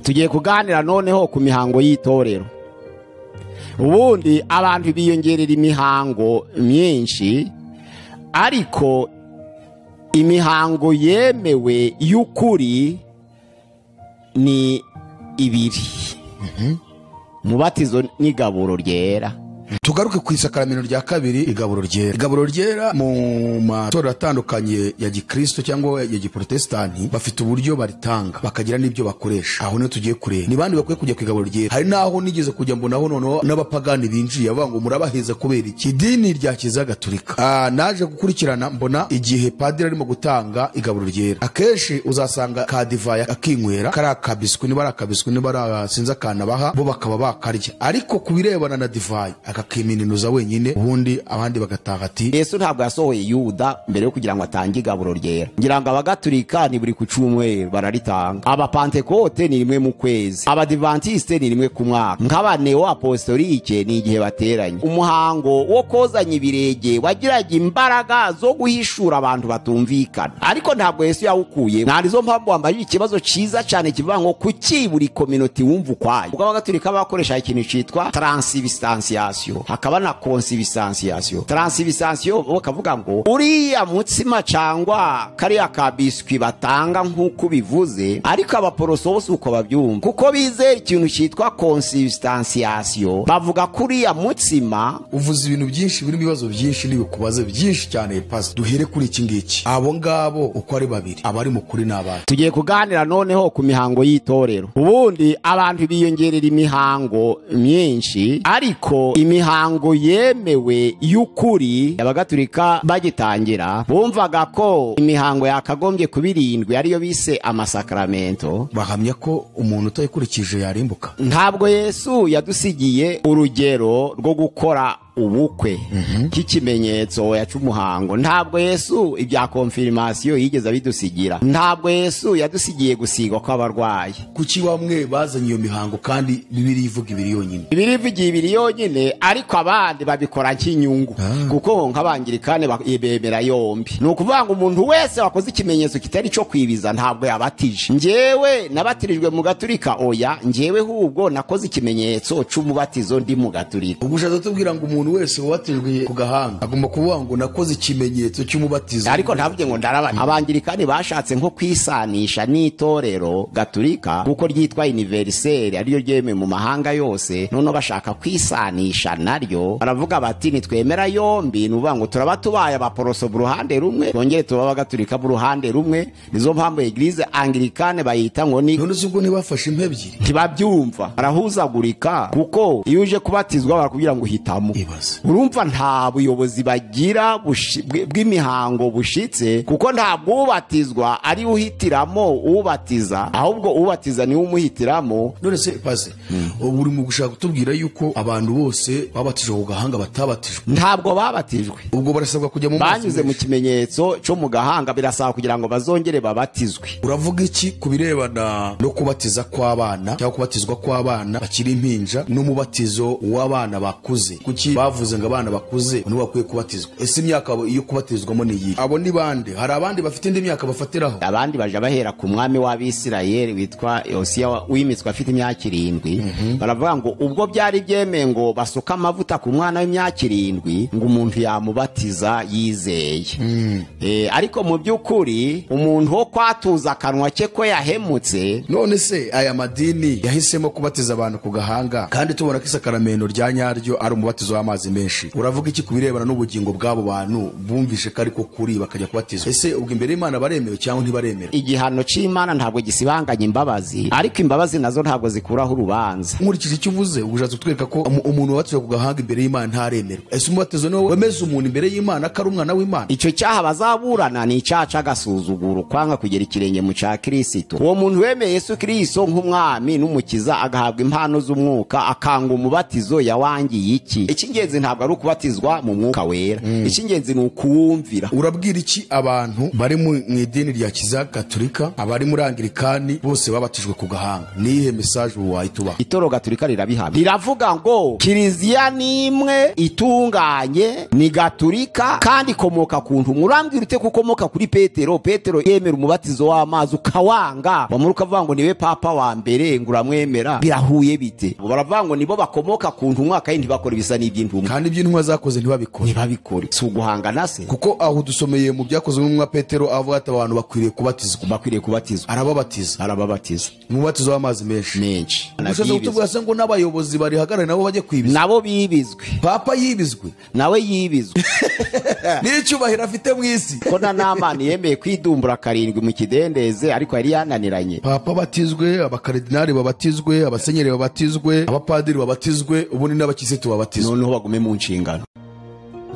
Tugiye kuganira noneho ku mihango y'itorero. Ubundi abantu biyongerera imihango myinshi, ariko imihango yemewe y'ukuri ni ibiri. Mubatizo n'igaburo ryera. Tugaruke ku isakaramento rya kabiri, igaburo ryera. Igaburo ryera mu matorero atandukanye ya gikristo cyangwa ya giprotestanti bafite uburyo baritanga, bakagira n'ibyo bakoresha. Aho niho tugiye kureba ni bandi bakwiye kujya ku igaburo ryera. Hari naho nigeze kujya mbonaho noneho n'abapagani binjiye bavuga ngo murabaheza kubera iki? Idini rya Kiliziya Gatolika. Naje gukurikirana mbona igihe padiri arimo gutanga igaburo ryera, akenshi uzasanga ka divayi akinywera, kari akabiswi, niba ari akabiswi, niba ari sinzi akana baha bo bakaba bakarya, ariko ku birebana na divayi akakiminuza wenyine, ubundi abandi bagataha ati Yesu ntabwo yasohoye Yuda mbere yo kugira ngo atange igaburo ryera. Ngira ngo abagatulika ni buri ku cyumweru bararitanga, abapantekote ni rimwe mu kwezi, abadivantiste ni rimwe ku mwaka, nk'abaneo apostolike ni igihe bateranye. Umuhango wo kozanya ibirenge wagiraga imbaraga zo guhishura abantu batumvikana, ariko ntabwo Yesu yawukuye. Nta nizo mpamvu wambaye ikibazo cyiza cyane kivuga ngo kuki buri community wumva ukwayo. Ubwo abagatulika bakoresha ikintu cyitwa transubstantiation, hakaba na consubstantiation. Transubstantiation bakavuga ngo uriya mutsima cyangwa kariya ka biswi batanga nk'uko bivuze, ariko abaporoso bose uko babyumva, kuko bizera ikintu cyitwa consubstantiation, bavuga kuriya mutsima. Uvuze ibintu byinshi birimo ibibazo byinshi n'ibikubaze byinshi cyane pastor. Duhere kuri iki ngiki, abo ngabo uko ari babiri abari mu kuri n'abandi. Tugiye kuganira noneho ku mihango y'itorero. Ubundi abantu biyongerera imihango myinshi, ariko imihango yemewe y'ukuri, abagatulika bagitangira bumvaga ko imihango yakagombye kuba irindwi, ariyo bise amasakramento. Bahamya ko umuntu utayikurikije yarimbuka. Ntabwo Yesu yadusigiye urugero rwo gukora ubukwe k'ikimenyetso yaca umuhango. Ntabwo Yesu ibya confirmation yigeze abidusigira. Ntabwo Yesu yadusigiye gusigwa kw'abarwayi. Kuki bamwe bazanye iyo mihango kandi Bibiliya ivuga ibiri yonyine? Bibiliya ivuga ibiri yonyine, ariko abandi babikora nk'inyungu, kuko nk'abangirikane bemera yombi. Ni ukuvuga ngo umuntu wese wakoze ikimenyetso kitari cyo kwibiza ntabwo yabatije. Njyewe nabatirijwe mu Gaturika, oya, njyewe hubwo nakoze ikimenyetso c'umubatizo ndi mu Gaturika. Ubwo ushatse tubwira ngo umuntu wese wabatijwe ku gahanga agomba kuvuga ngo nakoze ikimenyetso cy'umubatizo, ariko ntavuge ngo ndarabana. Abangirikani bashatse nko kwisanisha n'itorero Gaturika kuko ryitwa universel, ariyo ryemewe mu mahanga yose. None bashaka kwisanisha naryo, baravuga bati nitwemera yombi, nuvuga ngo turaba tubaye abaporoso mu ruhande rumwe, twongere tuba abagatulika mu ruhande rumwe. Nizo mpamvu Eglise Anglikane bayita ngo ni none ubwo ntibafashe impe ebyiri, ntibabyumva, barahuzagurika, kuko iyo uje kubatizwa barakubwira ngo hitamo. Urumva nta buyobozi bagira bw'imihango bushitse, kuko nta bwubatizwa ari uhitiramo ubatiza, ahubwo ubatiza niwe umuhitiramo. None se pase, ubu uri mu gushaka kutubwira yuko abantu bose babatijwe ku gahanga batabatijwe? Ntabwo babatijwe. Ubwo barasabwa kujya mu mazi, banyuze mu kimenyetso cyo mu gahanga, birasaba kugira ngo bazongere babatizwe. Uravuga iki ku birebana no kubatiza kw'abana cyangwa kubatizwa kw'abana bakiri impinja n'umubatizo w'abana bakuze? Kuki bavuze ngo abana bakuze nibo bakwiye kubatizwa? Ese imyaka yo kubatizwamo ni iyi? Abo ni bande? Hari abandi bafite indi myaka bafatiraho? Abandi baje bahera ku mwami w'Abisirayeli witwa Yosiya wimitswe afite imyaka 7. Baravuga ngo ubwo byari byemeye ngo basuka amavuta ku mwana w'imyaka 7 ngo umuntu yamubatiza yizeye. Ariko mu by'ukuri umuntu wo kwatuza akanwa ke ko yahemutse. None se aya madini yahisemo kubatiza abantu ku gahanga kandi tubona ko isakaramento rya nyaryo ari umubatizo w'amazi menshi, uravuga iki ku birebana n'ubugingo bw'abo bantu bumvishe ko ariko kuri bakajya kubatizwa? Ese ubwo imbere y'Imana baremewe cyangwa ntibaremewe? Igihano c'Imana ntabwo gisibanganya imbabazi, ariko imbabazi nazo ntabwo zikuraho urubanza. Nkurikije icyo uvuze, ubushatse kutwereka ko umuntu wabatijwe ku gahanga imbere y'Imana ntaremerwa. Ese umubatizo niwo wemeza umuntu imbere y'Imana ko ari umwana w'Imana? Icyo cyaha bazaburana ni icyaha c'agasuzuguro, kwanga kugera ikirenge mu ca Kristo. Uwo muntu wemeye Yesu Kristo nk'umwami n'umukiza agahabwa impano z'umwuka akanga umubatizo yawangiye iki? Icy'ingenzi Icy'ingenzi ntabwo ari ukubatizwa mu mwuka wera, icy'ingenzi ni ukuwumvira. Urabwira iki abantu bari mu idini rya Kiliziya Gatolika, abari muri Anglikani, bose babatijwe ku gahanga? Niyihe message wahita ubaha? Itoro Gatolika rirabihamya, riravuga ngo kiliziya ni imwe itunganye, ni Gatolika, kandi ikomoka ku ntumwa. Urambwira ute ko ukomoka kuri Petero? Petero yemera umubatizo w'amazi ukawanga, wamara ukavuga ngo niwe papa wa mbere, ngo uramwemera. Birahuye bite? Baravuga ngo nibo bakomoka ku ntumwa kandi ntibakora ibisa n'iby'intumwa, kandi iby'intumwa zakoze ntibabikore. Ntibabikore, si uguhangana se? Kuko aho dusomeye mu byakozwe n'intumwa Petero avuga ati abantu bakwiriye kubatizwa, bakwiriye kubatizwa, arababatiza, arababatiza umubatizo w'amazi menshi menshi. Ushatse kutubwira se ngo n'abayobozi barihagarare nabo bajye kwibizwa? Nabo bibizwe. Papa yibizwe, nawe yibizwe n'icyubahiro afite mu isi. Ko na Namani yemeye kwidumbura 7 mu kidendeze, ariko yari yananiranye. Papa batizwe, abakaridinali babatizwe, abasenyeri babatizwe, abapadiri babatizwe, ubundi n'abakirisitu babatizwe, noneho bagume mu nshingano.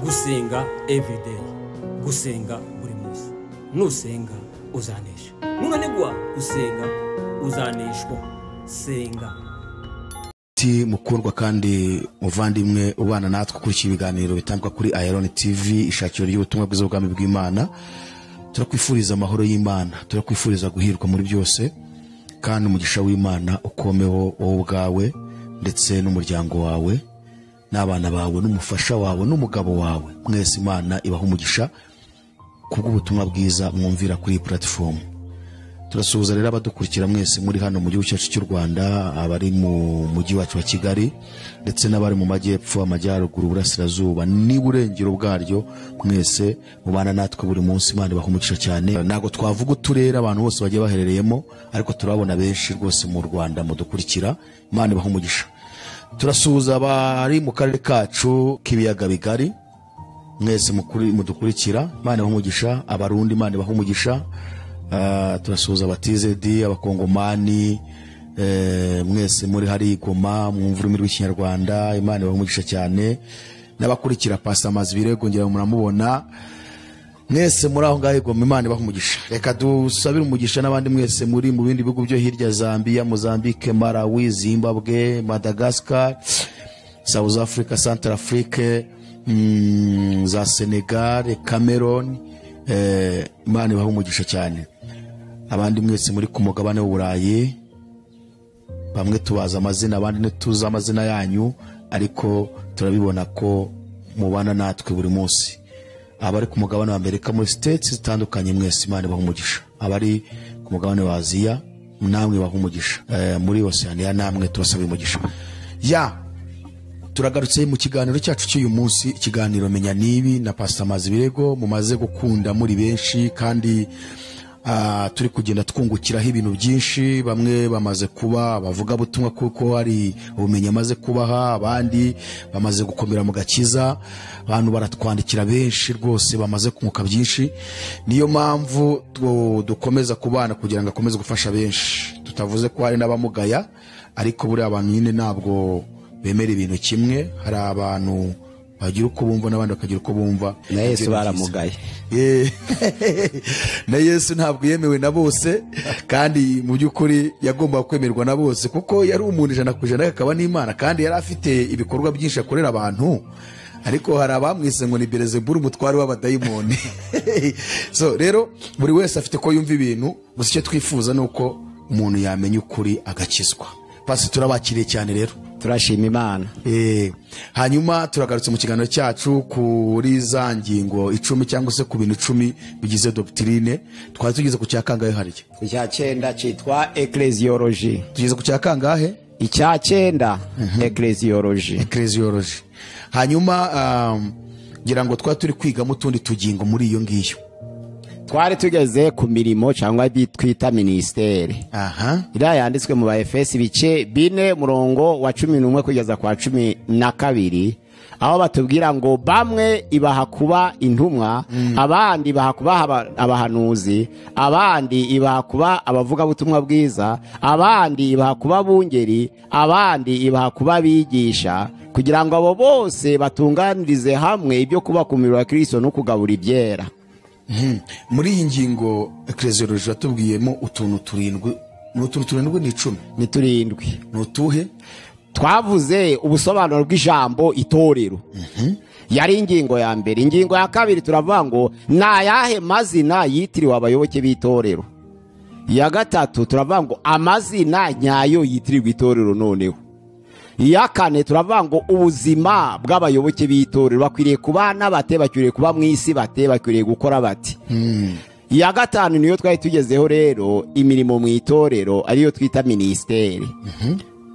Gusenga everyday, gusenga buri munsi. Nusenga uzanesha, nunanigwa gusenga uzaneshwa. Senga. Mukundwa kandi muvandimwe ubana natwe ukurikira ibiganiro bitangwa kuri Iron TV, ishakiro ry'ubutumwa bwiza bw'ubwami bw'Imana, turakwifuriza amahoro y'Imana, turakwifuriza guhirwa muri byose, kandi umugisha w'Imana ukomeho wowe ubwawe ndetse n'umuryango wawe n'abana bawe n'umufasha wawe n'umugabo wawe. Mwese Imana ibaha umugisha kubw'ubutumwa bwiza mwumvira kuri platform. Turasuhuza rero abadukurikira mwese muri hano mu gihugu cyacu cy'u Rwanda, abari mu mujyi wacu wa Kigali ndetse n'abari mu majyepfo, amajyaruguru, burasirazuba n'iburengero bwaryo, mwese mubana natwe buri munsi. Imana ibaha umugisha cyane. Ntabwo twavuga uturere abantu bose bagiye baherereyemo, ariko turabona benshi rwose mu Rwanda mudukurikira. Imana ibaha umugisha. Turasuhuza abari mu karere kacu k'ibiyaga bigari, mwese mudukurikira. Imana ibaha umugisha. Abarundi Imana ibaha umugisha. Turasuhuza abatizedi, abakongomani, mwese muri hari Goma mwumva ururimi rw'ikinyarwanda. Imana ibaha umugisha cyane. N'abakurikira Pastor Mazibirego ngira muramubona mwese muri aho ngaho Goma, Imana ibaha umugisha. Reka dusabire umugisha n'abandi mwese muri mu bindi bihugu byo hirya, Zambia, Mozambique, Malawi, Zimbabwe, Madagascar, South Africa, Central Africa, za Senegal, Cameroon. Imana ibaha umugisha cyane. Abandi mwese muri ku mugabane w'Uburayi, bamwe tubaza amazina, abandi ntituzi amazina yanyu, ariko turabibona ko mubana natwe buri munsi. Abari ku mugabane wa Amerika muri states zitandukanye, mwese Imana ibaha umugisha. Abari ku mugabane wa Aziya namwe ibaha umugisha. Muri Oceania namwe tubasaba umugisha. Ya turagarutse mu kiganiro cyacu cy'uyu munsi, ikiganiro Menya Nibi na Pastor Mazibirego, mumaze gukunda muri benshi kandi turi kugenda twungukiraho ibintu byinshi. Bamwe bamaze kuba abavuga butumwa kuko hari ubumenyi amaze kubaha, abandi bamaze gukomera mu gakiza. Abantu baratwandikira benshi rwose bamaze kunguka byinshi. Niyo mpamvu dukomeza kubana kugira ngo akomeze gufasha benshi. Tutavuze ko hari n'abamugaya, ariko buriya abantu nyine ntabwo bemera ibintu kimwe. Hari abantu bagira uko bumva n'abandi bakagira uko bumva. Na Yesu baramugaye. Na Yesu ntabwo yemewe na bose, kandi mu by'ukuri yagombaga kwemerwa na bose kuko yari umuntu 100% akaba n'Imana, kandi yari afite ibikorwa byinshi akorera abantu. Ariko hari abamwise ngo ni Beelzebul, umutware w'abadayimoni. So rero buri wese afite ko yumva ibintu, gusa icyo twifuza nuko umuntu yamenya ukuri agakizwa. Pasi turabakiriye cyane rero, turashima Imana. Hanyuma turagarutse mu kiganiro cyacu kuri za ngingo 10 cyangwa se ku bintu 10 bigize doctrine. Twari tugeze ku cya kangahe hariya? Icya 9 cyitwa ecclesiology. Tugeze ku cya kangahe? Icya 9 ecclesiology. Ecclesiology. Hanyuma ngira ngo twari turi kwigamo utundi tugingo muri iyo ngiyo. Twari tugeze ku mirimo cyangwa twita ministeri. Iriya yanditswe mu Baefesi ibice 4 murongo wa 11 kugeza kwa 12, aho batubwira ngo bamwe ibaha kuba intumwa, abandi ibaha kuba abahanuzi, abandi ibaha kuba abavugabutumwa bwiza, abandi ibaha kuba bungeri, abandi ibaha kuba abigisha, kugira ngo abo bose batunganirize hamwe ibyo kuba ku mubiri wa Kristo no kugabura ibyera. Muri iyi ngingo ecclesiology yatubwiyemo utuntu 7. Ni utuntu 7 ni 10? Ni 7. Ni utuhe? Twavuze ubusobanuro bw'ijambo itorero. Yari ingingo ya mbere. Ingingo ya kabiri turavuga ngo ni ayahe mazina yitiriwe abayoboke b'itorero. Iya gatatu turavuga ngo amazina nyayo yitirirwa itorero noneho. Iya kane turavuga ngo ubuzima bw'abayoboke b'itorero, bakwiriye kubana bate, bakwiriye kuba mu isi bate, bakwiriye gukora bate. Iya gatanu niyo twari tugezeho rero, imirimo mu itorero ariyo twita minisiteri.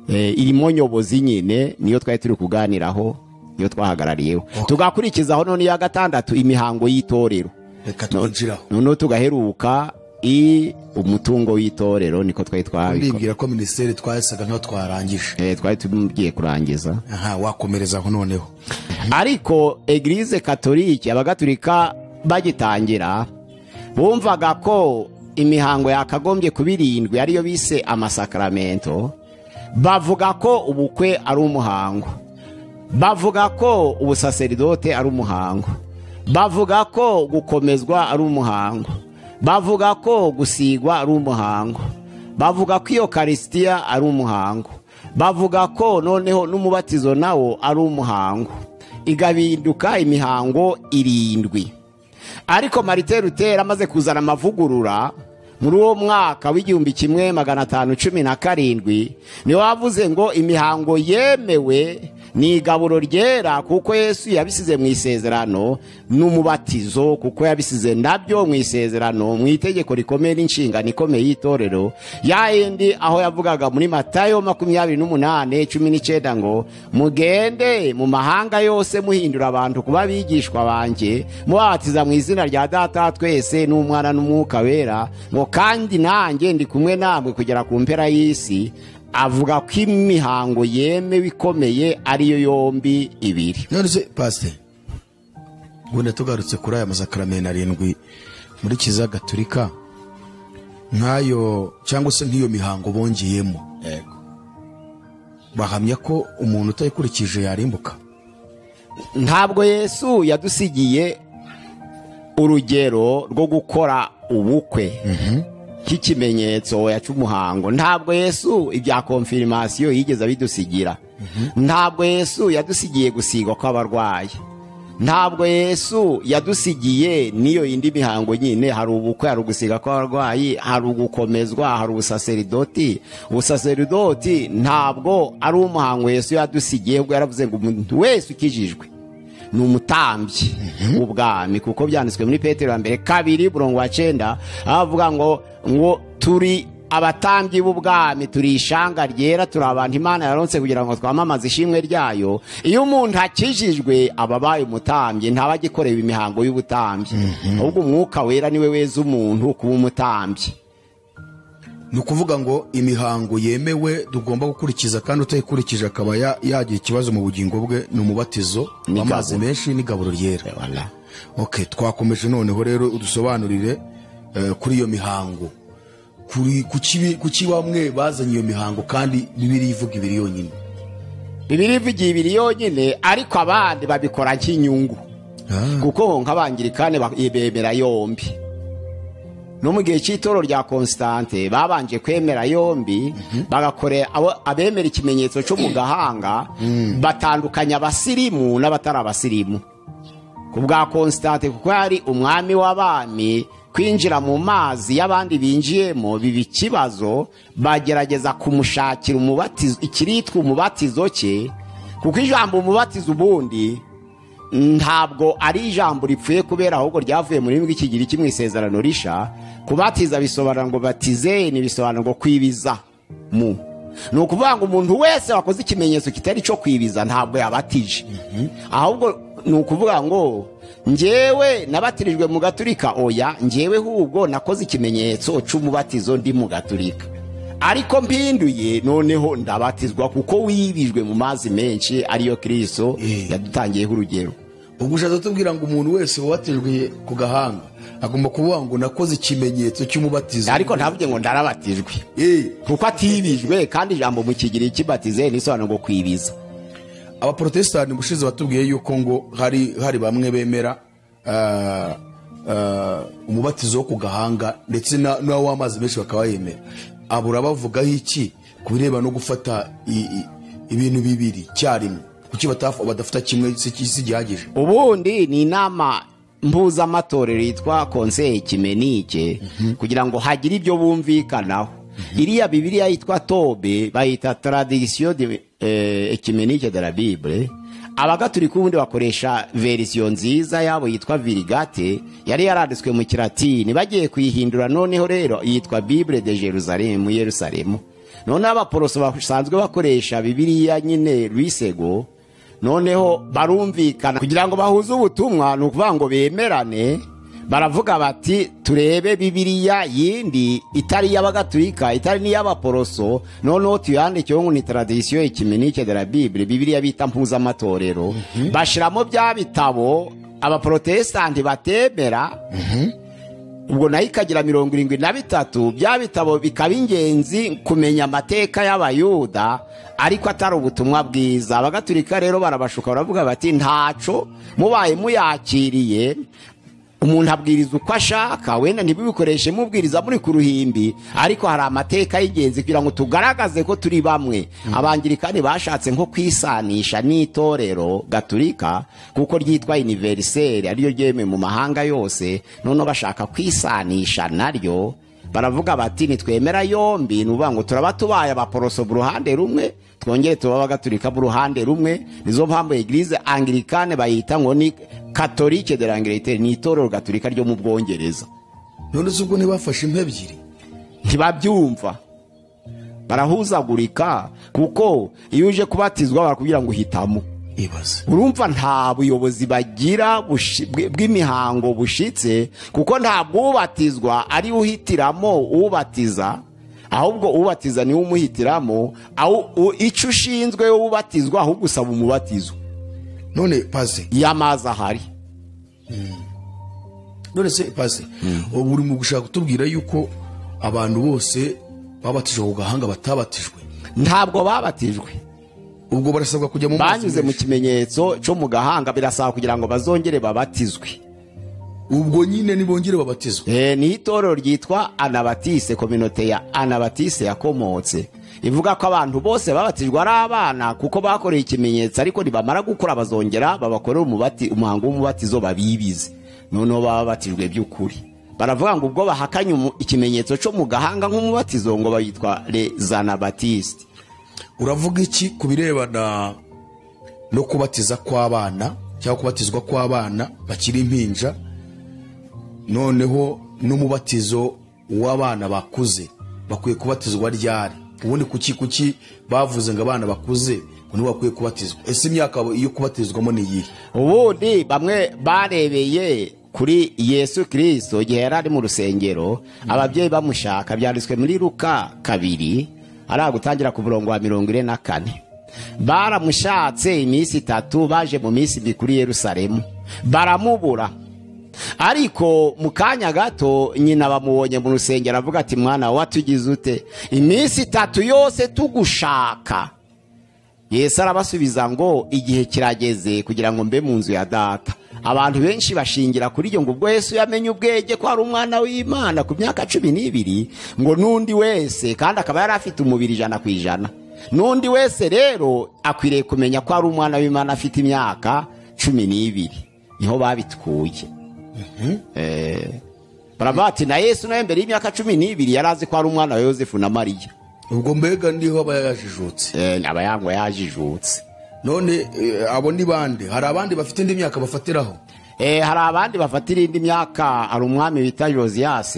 Irimo nyobozi nyine niyo twari turi kuganiraho, niyo twahagarariyeho. Tugakurikizaho none iya gatandatu imihango y'itorero. Reka twinjiraho. Noneho tugaheruka umutungo w'itorero, niko twari twabikora. Ndibwira ko minisiteri twasaga nkaho twarangije. Twari tugiye kurangiza. Aha, wakomereza aho noneho. Ariko Eglise Katolike, abagatulika bagitangira bumvaga ko imihango yakagombye kubirindwi ariyo bise amasakramento. Bavuga ko ubukwe ari umuhango, bavuga ko ubusaseridote ari umuhango, bavuga ko gukomezwa ari umuhango, bavuga ko gusigwa ari umuhango, bavuga ko iyo karisitiya ari umuhango, bavuga ko noneho n'umubatizo nawo ari umuhango. Igabinduka imihango 7. Ariko Martin Luther amaze kuzana amavugurura muri uwo mwaka w'1517, niwe wavuze ngo imihango yemewe ni igaburo ryera kuko Yesu yabisize mu isezerano, n'umubatizo kuko yabisize nabyo mu isezerano, mu itegeko rikomeye n'inshingano ikomeye y'itorero. Ya yindi aho yavugaga muri Matayo 28:19 ngo mugende mu mahanga yose muhindura abantu kuba abigishwa banjye, mubabatiza mu izina rya Data twese n'Umwana n'Umwuka Wera, ngo kandi nanjye ndi kumwe namwe kugera ku mpera y'isi. Avuga ko imihango yemewe ikomeye ariyo yombi 2. None se pastor, wenda tugarutse kuri aya masakramento 7 muri Kiliziya Gatolika, nkayo cyangwa se nk'iyo mihango bongeyemo, yego, bahamya ko umuntu utayikurikije yarimbuka? Ntabwo Yesu yadusigiye urugero rwo gukora ubukwe k'ikimenyetso yacu umuhango. Ntabwo Yesu ibya konfirmasiyo yigeze abidusigira. Ntabwo Yesu yadusigiye gusigwa kw'abarwayi. Ntabwo Yesu yadusigiye niyo indi mihango nyine. Hari ubukwe, hari ugusiga kw'abarwayi, hari ugukomezwa, hari ubusaseridoti. Ubusaseridoti ntabwo ari umuhango Yesu yadusigiye, ubwo yaravuze ngo umuntu wese ukijijwe ni umutambyi w'ubwami, kuko byanditswe muri Petero wa mbere 2:9 avuga ngo turi abatambyi b'ubwami, turi ishanga ryera, turi abantu Imana yaronse kugira ngo twamamaze ishimwe ryayo. Iyo umuntu akijijwe aba abaye umutambyi, ntaba agikorewe imihango y'ubutambyi, ahubwo Umwuka Wera niwe weza umuntu kuba umutambyi. Ni ukuvuga ngo imihango yemewe tugomba gukurikiza, kandi utayikurikije akaba yagira ikibazo mu bugingo bwe, ni umubatizo w'amazi menshi n'igaburo ryera. Okay, twakomeje noneho rero udusobanurire kuri iyo mihango. Kuki bamwe bazanye iyo mihango kandi Bibiliya ivuga ibiri yonyine? Bibiliya ivuga ibiri yonyine, ariko abandi babikora nk'inyungu. Kuko nk'abangirikane bemera yombi. No mu gihe cy'itoro rya Constante babanje kwemera yombi, bagakore abemera ikimenyetso cyo mu gahanga, batandukanya abasirimu n'abatari abasirimu. Ku bwa Constante, kuko yari umwami w'abami, kwinjira mu mazi y'abandi binjiyemo biba ikibazo, bagerageza kumushakira umubatizo, ikiritwa umubatizo cye, kuko ijambo umubatizo ubundi ntabwo ari ijambo ripfuye kubera, ahubwo ryavuye muri rw'ikigiriki mu isezerano risha. Kubatiza bisobanura ngo batize, ni bisobanura ngo kwibiza mu. Ni ukuvuga ngo umuntu wese wakoze ikimenyetso kitari cyo kwibiza ntabwo yabatije. Ahubwo ni ukuvuga ngo njyewe nabatirijwe mu Gaturika, oya, njyewe hubwo nakoze ikimenyetso cy'umubatizo ndi mu Gaturika, ariko mpinduye noneho ndabatizwa kuko wibijwe mu mazi menshi ariyo Kristo yadutangiyeho urugero. Ubwo ushatse tubwira ngo umuntu wese wabatijwe ku gahanga agomba kuvuga ngo nakoze ikimenyetso cy'umubatizo, ariko ntavuge ngo ndarabatijwe kuko atibijwe, kandi ijambo mu Kigiriki batize nisobanura ngo kwibiza. Abaprotestani bushize batubwiye yuko ngo hari bamwe bemera umubatizo wo ku gahanga ndetse n'uw'amazi menshi bakaba yemera. Abura bavugaho iki ku bireba no gufata Ibintu bibiri cyarimwe, kuki badafata kimwe si gihagije? Ubundi ni inama mpuzamatorero yitwa Conseil Œcuménique, kugira ngo hagire ibyo bumvikanaho. Iriya Bibiliya yitwa Tobe bayita Traduction œcuménique de la Bible. Abagatulika ubundi bakoresha verisiyo nziza yabo yitwa Vulgate, yari yaranditswe mu Kilatini, bagiye kuyihindura noneho rero yitwa Bible de Jérusalem, mu Yerusalemu. Noneho abaporoso basanzwe bakoresha Bibiliya nyine Louis Segond, noneho barumvikana kugira ngo bahuze ubutumwa, ni ukuvuga ngo bemerane. Baravuga bati turebe Bibiliya yindi itari iy'abagatulika, itari n'iy'abaporoso, noneho tuyandikeho ngo ni Traduction œcuménique de la Bible, Bibiliya bita mpuzamatorero. Bashiramo bya bitabo abaprotesitanti batemera, ubwo nayo ikagira 73. Bya bitabo bikaba ingenzi kumenya amateka y'Abayuda, ariko atari ubutumwa bwiza. Abagatulika rero barabashuka, baravuga bati ntaco mubaye muyakiriye, umuntu abwiriza uko ashaka, wenda ntibibikoreshe mubwiriza muri ku ruhimbi, ariko hari amateka y'ingenzi kugira ngo tugaragaze ko turi bamwe. Abangirikani bashatse nko kwisanisha n'itorero Gaturika, kuko ryitwa universel, ariyo ryemewe mu mahanga yose. Noneho bashaka kwisanisha naryo, baravuga bati nitwemera yombi, ni ukuvuga ngo turaba tubaye abaporoso mu ruhande rumwe, twongere tuba abagatulika mu ruhande rumwe. Nizo mpamvu Église anglicane bayita ngo ni Catholique de l'Angleterre, ni itorero Gaturika ryo mu Bwongereza. None se ubwo ntibafashe impa ebyiri? Ntibabyumva, barahuzagurika, kuko iyo uje kubatizwa barakubwira ngo uhitamo. Ibaze. Urumva nta buyobozi bagira bw'imihango bushitse, kuko nta bwubatizwa ari uhitiramo ubatiza, ahubwo ubatiza niwe umuhitiramo. Aho icyo ushinzwe ubatizwa, ahubwo usaba umubatizo. None pase Iyo amazi ahari. None se pase, ubu uri mu gushaka kutubwira yuko abantu bose babatijwe ku gahanga batabatijwe? Ntabwo babatijwe. Ubwo barasabwa kujya mu mazi Banyuze mu menshi. kimenyetso cyo mu gahanga, birasaba kugira ngo bazongere babatizwe. Ubwo nyine nibongere babatizwe. Ni itorero ryitwa Anabaptiste, communauté ya Anabaptiste yakomotse ivuga ko abantu bose babatijwe ari abana, kuko bakoreye ikimenyetso, ariko nibamara gukura bazongera babakorera umuhango w'umubatizo, babibize, noneho baba batijwe by'ukuri. Baravuga ngo ubwo bahakanye ikimenyetso cyo mu gahanga nk'umubatizo, ngo bayitwa les Anabaptistes. Uravuga iki ku birebana no kubatiza kw'abana cyangwa kubatizwa kw'abana bakiri impinja, noneho n'umubatizo w'abana bakuze? Bakwiye kubatizwa ryari ubundi? Kuki bavuze ngo abana bakuze ngo nibo bakwiye kubatizwa? Ese imyaka yo kubatizwamo ni iyihe? Ubundi bamwe barebeye kuri Yesu Kirisito igihe yari ari mu rusengero, ababyeyi bamushaka. Byanditswe muri Luka 2, ari gutangira ku murongo wa 44. Baramushatse iminsi 3, baje mu minsi mikuru i Yerusalemu baramubura, ariko mu kanya gato nyina bamubonye mu rusengero, avuga ati mwana watugize ute, iminsi 3 yose tugushaka? Yesu arabasubiza ngo igihe kirageze kugira ngo mbe mu nzu ya data. Abantu benshi bashingira kuri iyo ngo ubwo Yesu yamenye ubwenge ko ari umwana w'Imana ku myaka 12, ngo n'undi wese, kandi akaba yari afite umubiri 100%, n'undi wese rero akwiriye kumenya ko ari umwana w'Imana afite imyaka 12. Niho babitkuye. Baravuga ati na Yesu nawe mbere y'imyaka 12 yari azi ko ari umwana wa Yosefu na Mariya. Ubwo mbega ndiho aba yajijutse. Aba yangwa yajijutse. None abo ni bande? Hari abandi bafite indi myaka bafatiraho? Hari abandi bafatira indi myaka. Hari umwami bita Josias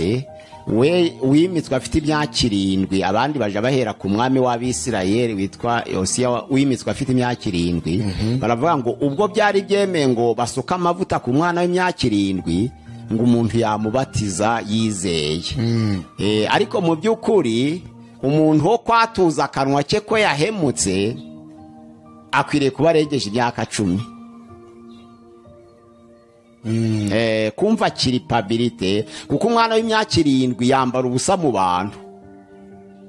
we wimitswe afite imyaka 7. Abandi baje bahera ku mwami w'Abisirayeli witwa Yosiya wimitswe afite imyaka 7. Baravuga ngo ubwo byari byemeye ngo basuka amavuta ku mwana w'imyaka 7, ngo umuntu yamubatiza yizeye. Ariko mu by'ukuri umuntu wo kwatuza akanwa ke ko yahemutse akwiriye kuba arengeje imyaka 10. Kumva culpabilité, kuko umwana w'imyaka 7 yambara ubusa mu bantu,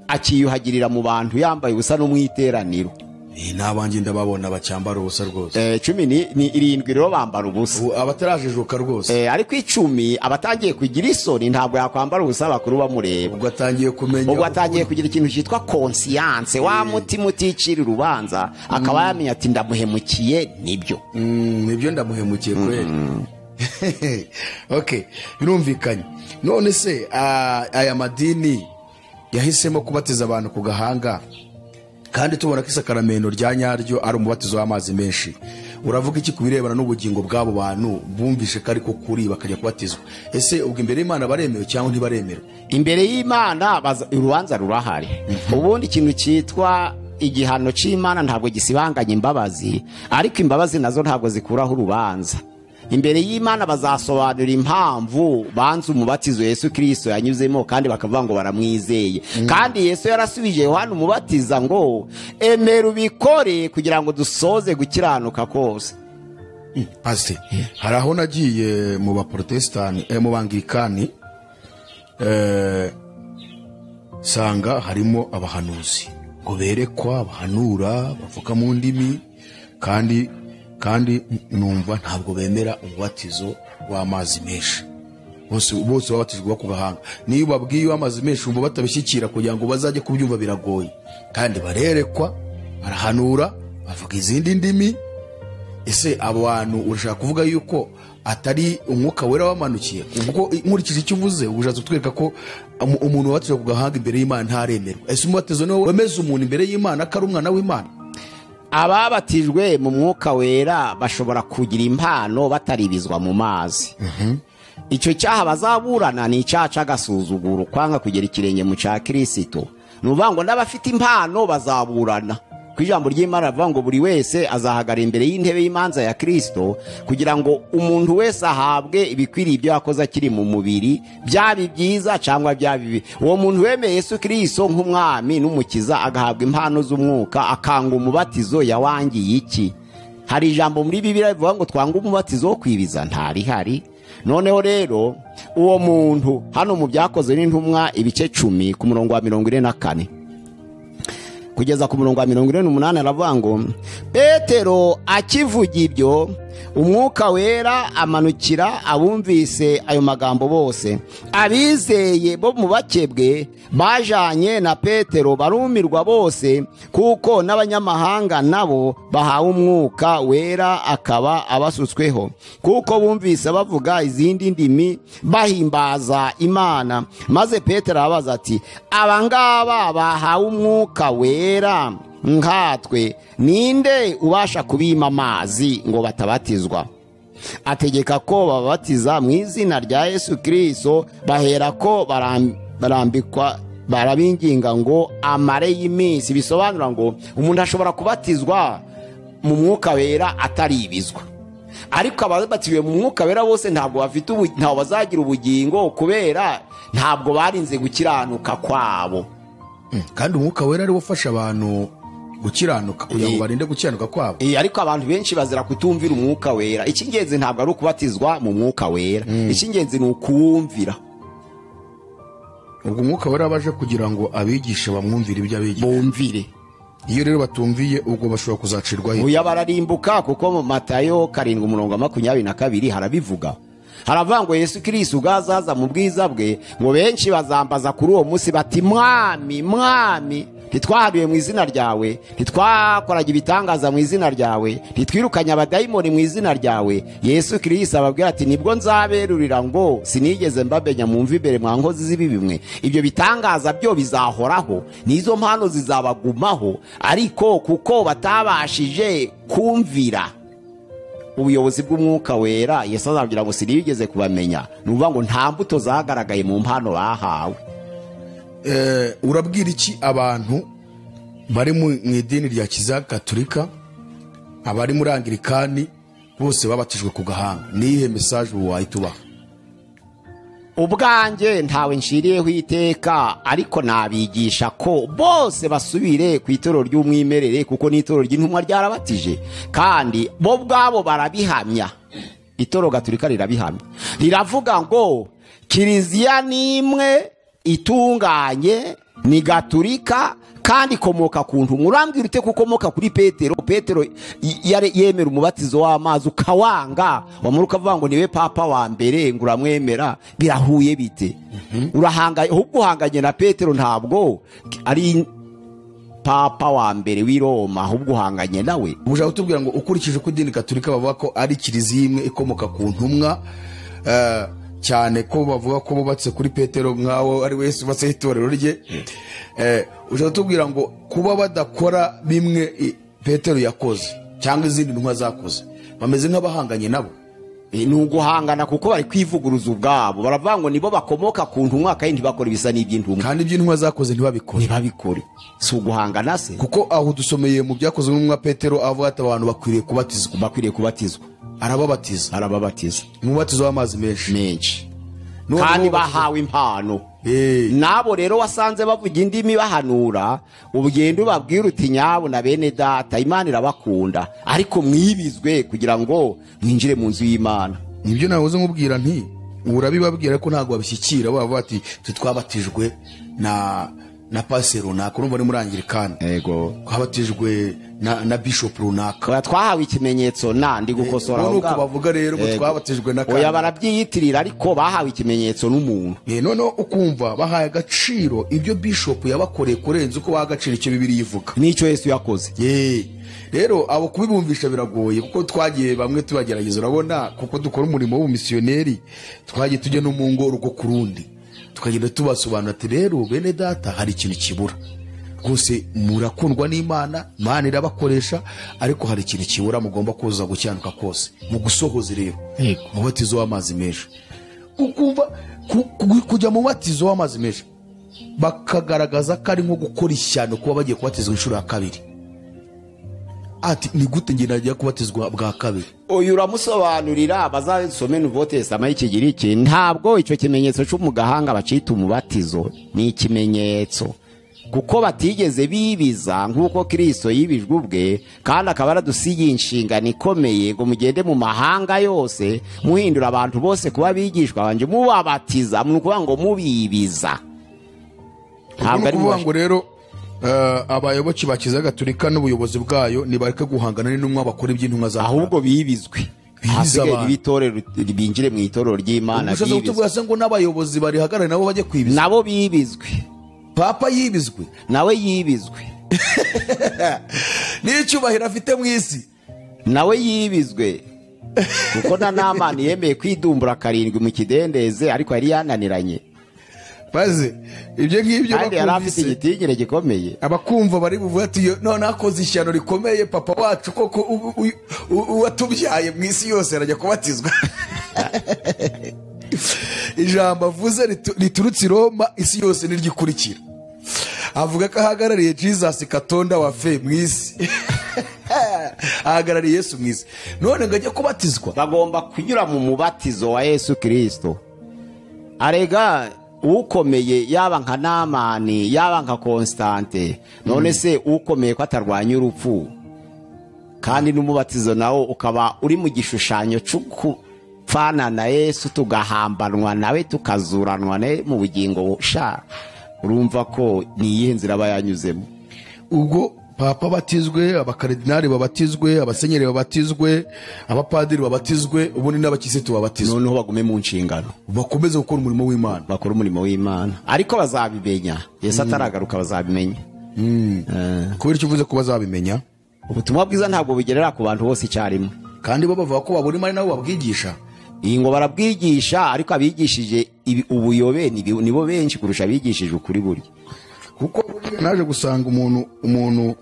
akiyuhagirira mu bantu yambaye ubusa no mu iteraniro. N'abanjye ndababona bacyambara ubusa rwose. 17 rero bambara ubusa, abatarajijuka rwose. Ariko 10 abatangiye kugira isoni ntabwo yakwambara ubusa bakuru bamureba. Ubwo atangiye kumenya, ubwo atangiye kugira ikintu cyitwa conscience, wa mutima uticira urubanza, akaba yamenya ati ndamuhemukiye. Nibyo, nibyo ndamuhemukiye kweli. Okay, birumvikanye. None se aya madini yahisemo kubatiza abantu ku gahanga, kandi tubona ko isakaramento rya nyaryo ari umubatizo w'amazi menshi, uravuga iki kubirebana n'ubugingo bw'abo bantu bumvishe ko ariko kuri bakajya kubatizwa? Ese ubwo imbere y'Imana baremewe cyangwa ntibaremewe? Imbere y'Imana urubanza rurahari. Ubundi ikintu cyitwa igihano cy'Imana ntabwo gisibanganya imbabazi, ariko imbabazi nazo ntabwo zikuraho urubanza. Imbere y'Imana bazasobanura impamvu banze umubatizo Yesu Kristo yanyuzemo, kandi bakavuga ngo baramwizeye. Kandi Yesu yarasubije Yohana umubatiza ngo emera ubikore kugira ngo dusoze gukiranuka kose. Pastor, hari aho nagiye mu baprotestani, mu banglikani, sanga harimo abahanuzi ngo berekwa, bahanura, bavuga mu ndimi, kandi numva ntabwo bemera umubatizo w'amazi menshi. Bose babatijwe ku gahanga. Niyo babwiye amazi menshi umva batabishyikira, kugira ngo bazajye kubyumva biragoye. Kandi barerekwa, barahanura, bavuga izindi ndimi. Ese abo bantu urashaka kuvuga yuko atari umwuka wera wamanukiye? Ubwo nkurikije icyo uvuze, ubushatse kutwereka ko umuntu wabatijwe ku gahanga imbere y'Imana ntaremerwa. Ese umubatizo niwo wemeza umuntu imbere y'Imana ko ari umwana w'Imana? Ababatijwe mu mwuka wera bashobora kugira impano bataribizwa mu mazi. Icyo cyaha bazaburana ni icyaha cy'agasuzuguro, kwanga kugera ikirenge mu cya Kristo. Ni ukuvuga ngo n'abafite impano bazaburana. Ku ijambo ry'Imana rivuga ngo buri wese azahagara imbere y'intebe y'imanza ya Kristo, kugira ngo umuntu wese ahabwe ibikwiriye ibyo yakoze akiri mu mubiri, byaba ibyiza cyangwa byaba bibi. Uwo muntu wemeye Yesu Kristo nk'umwami n'umukiza agahabwa impano z'umwuka, akanga umubatizo yawangiye iki? Hari ijambo muri Bibiliya rivuga ngo twanga umubatizo wo kwibiza, ntarihari. Noneho rero uwo muntu hano mu Byakozwe n'Intumwa ibice 10 ku murongo wa 44 kugeza ku murongo wa 48 aravuga ngo Petero akivuga ibyo, umwuka wera amanukira abumvise ayo magambo bose. Abizeye bo mu bakebwe bajanye na Petero barumirwa bose, kuko n'abanyamahanga nabo bahawe umwuka wera akaba abasutsweho, kuko bumvise bavuga izindi ndimi bahimbaza Imana. Maze Petero abaza ati aba ngaba bahawe umwuka wera nkatwe, ninde ubasha kubima amazi ngo batabatizwa? Ategeka ko babatiza mu izina rya Yesu Kristo, bahera ko barambikwa, barabinginga ngo amare y'iminsi. Bisobanura ngo umuntu ashobora kubatizwa mu mwuka wera ataribizwa, ariko ababatijwe mu mwuka wera bose ntabwo bafite, ntabwo bazagira ubugingo, kubera ntabwo barinze gukiranuka kwabo. Kandi umwuka wera ari ufasha abantu gukiranuka kugira ngo barinde gukiranuka kwabo. Ariko abantu benshi bazira kutumvira umwuka wera. Icy'ingenzi ntabwo ari ukubatizwa mu mwuka wera, icy'ingenzi ni ukuwumvira. Ubwo umwuka wera baje kugira ngo abigishe bamwumvire ibyo abigisha, bumvire. Iyo rero batumviye ubwo bashobora kuzacirwaho. Uya bararimbuka, kuko mu Matayo 7:22 harabivuga. Haravuga ngo Yesu Kristo ugazaza mu bwiza bwe, ngo benshi bazambaza kuri uwo munsi bati mwami, mwami, ntitwahanuye mu izina ryawe, ntitwakoraga ibitangaza mu izina ryawe, ntitwirukanye abadayimoni mu izina ryawe. Yesu Kristo ababwira ati nibwo nzaberurira ngo sinigeze mbamenya, mumve imbere mwa nkozi z'ibibi mwe. Ibyo bitangaza byo bizahoraho, nizo mpano zizabagumaho, ariko kuko batabashije kumvira ubuyobozi bw'umwuka wera, Yesu azabwira ngo sinigeze kubamenya. Ni ukuvuga ngo nta mbuto zagaragaye mu mpano bahawe. Urabwira iki abantu bari mu idini rya Kiliziya Gatolika, abari muri Anglikani, bose babatijwe ku gahanga? Niyihe message wahita ubaha? Ubwanjye ntawe nshiriyeho iteka, ariko nabigisha ko bose basubire ku itorero ry'umwimerere, kuko n'itorero ry'intumwa ryarabatije, kandi bo ubwabo barabihamya. Itorero Gatolika rirabihamya, riravuga ngo Kiliziya ni imwe itunganye, ni Gatolika, Kandi ikomoka ku ntumwa. Urambwira ute kukomoka kuri Petero? Petero yemera umubatizo w'amazi ukawanga, wamara ukavuga ngo niwe papa wa mbere, ngo uramwemera. Birahuye bite? Urahanganye, ahubwo uhanganye na Petero, ntabwo ari papa wa mbere w'i Roma, ahubwo uhanganye nawe. Ushaka kutubwira ngo ukurikije uko idini Gatolika bavuga ko ari kiliziya imwe ikomoka ku ntumwa, cyane ko bavuga ko bubatse kuri Petero nkaho ari wese ubatseho itorero rye, ushaka kutubwira ngo kuba badakora bimwe Petero yakoze cyangwa izindi ntumwa zakoze, bameze nk'abahanganye nabo? Ni uguhangana kuko bari kwivuguruza ubwabo. Baravuga ngo nibo bakomoka ku ntumwa kandi ntibakora ibisa n'iby'intumwa, kandi iby'intumwa zakoze ntibabikore. Ntibabikore. Si uguhangana se? Kuko aho dusomeye mu byakozwe n'intumwa Petero avuga ati abantu bakwiriye kubatizwa. Bakwiriye kubatizwa. Arababatiza. Arababatiza. Umubatizo w'amazi menshi. Menshi. Kandi bahawe impano. Nabo rero wasanze bavuga indimi bahanura, ubugendo ubabwira uti nyabo na bene data, Imana irabakunda, ariko mwibizwe kugira ngo mwinjire mu nzu y'Imana. Nibyo nahoze nkubwira nti urabibabwira ko ntabwo babishyikira, bavuga bati twabatijwe na pastor runaka, urumva ni muri Anglikani. Yego. Twabatijwe na bishop runaka. Twahawe ikimenyetso na ndi gukosora aho ngaho. Bavuga rero ngo twabatijwe na oya, barabyiyitirira ariko bahawe ikimenyetso n'umuntu. Noneho ukumva bahaye agaciro ibyo bishop yabakoreye kurenza uko baha agaciro icyo Bibiliya ivuga n'icyo Yesu yakoze. Rero abo kubibumvisha biragoye, kuko twagiye bamwe tubagerageza, urabona kuko dukora umurimo w'ubumisiyoneri, twagiye tujya no mu ngo urugo ku rundi, tukagenda tubasobanura ati rero bene data hari ikintu kibura rwose, murakundwa n'Imana, Imana irabakoresha, ariko hari ikintu kibura, mugomba kuza gukiranuka kose mu gusohoza rero umubatizo w'amazi menshi. Ukumva kujya mu mubatizo w'amazi menshi bakagaragaza ko ari nko gukora ishyano kuba bagiye kubatizwa inshuro ya kabiri. Ati ni gute nge nagiye kubatizwa bwa kabiri? Uyu uramusobanurira bazasome Nouveau Testament y'Ikigiriki, ntabwo icyo kimenyetso cyo mu gahanga bacita umubatizo, ni ikimenyetso kuko batigeze bibiza nk'uko Kristo yibijwe ubwe, kandi akaba aradusigiye inshingano ikomeye ngo mugende mu mahanga yose muhindura abantu bose kuba abigishwa banje, mubabatiza, ni ukuvuga ngo mubibiza. Ntabwo ari ukuvuga ngo rero abayoboke ba Kiliziya Gatolika n'ubuyobozi bwayo nibareke guhangana n'intumwa bakora iby'intumwa zakoze, ahubwo bibizwe, hasigaye ibitorero binjire mu itorero ry'Imana. Bibizwe ngo n'abayobozi barihagarare nabo bajye kwibizwa, nabo bibizwe. Papa yibizwe, nawe yibizwe, n'icyubahiro afite mu isi nawe yibizwe, kuko na Namani yemeye kwidumbura karindwi mu kidendeze, ariko yari yananiranye. Maze ibyo ngibyo bakumvise igitigire gikomeye, abakumva bari buvuga ati none akoze ishyano rikomeye, papa wacu koko uwatubyaye mu isi yose arajya kubatizwa. Ijambo avuze riturutse i Roma, isi yose niryikurikira. Avuga ko ahagarariye Jesus Katonda wa fe mu isi. Ahagarariye Yesu mu isi, none ngo ajye kubatizwa. Bagomba kunyura mu mubatizo wa Yesu Kristo. Arega ukomeye yaba nka Namani, yaba nka Constante, none se ukomeye ko atarwanya urupfu, kandi n'umubatizo nawo ukaba uri mu gishushanyo cy'ukupfana na Yesu, tugahambanwa nawe, tukazuranwa nawe mu bugingo sha. Urumva ko ni iyihe nzira aba yanyuzemo? Ubwo papa batizwe, abakaridinali babatizwe, abasenyeri babatizwe, abapadiri babatizwe, ubundi n'abakirisitu babatizwe, noneho bagume mu nshingano, bakomeze gukora umurimo w'Imana, bakora umurimo w'Imana, ariko bazabimenya Yesu ataragaruka, bazabimenya. Kubera icyo uvuze ko bazabimenya, ubutumwa bwiza ntabwo bugerera ku bantu bose icyarimwe, kandi bo bavuga ko babura Imana nabo babwigisha. Iyi ngo barabwigisha, ariko abigishije ubuyobe nibo benshi kurusha abigishije ukuri burya. Kuko naje gusanga umuntu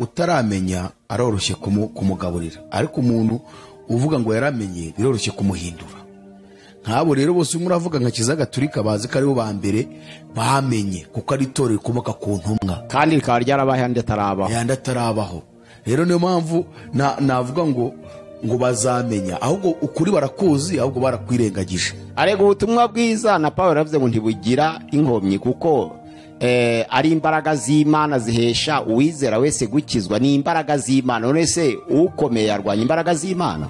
utaramenya aroroshye kumugaburira, ariko umuntu uvuga ngo yaramenye biroroshye kumuhindura. Nk'abo rero bose muravuga nka Kiliziya Gatolika bazi ko aribo ba mbere bamenye, kuko ari itorero rikomoka ku ntumwa, kandi rikaba ryarabaye andi atarabaho, yandi atarabaho. Rero niyo mpamvu navuga ngo bazamenya, ahubwo ukuri barakuzi, ahubwo barakwirengagije. Arega ubutumwa bwiza na Pawulo yaravuze ngo ntibugira inkomyi, kuko ari imbaraga z'Imana zihesha uwizera wese gukizwa. Ni imbaraga z'Imana. None se ukomeye yarwanya imbaraga z'Imana?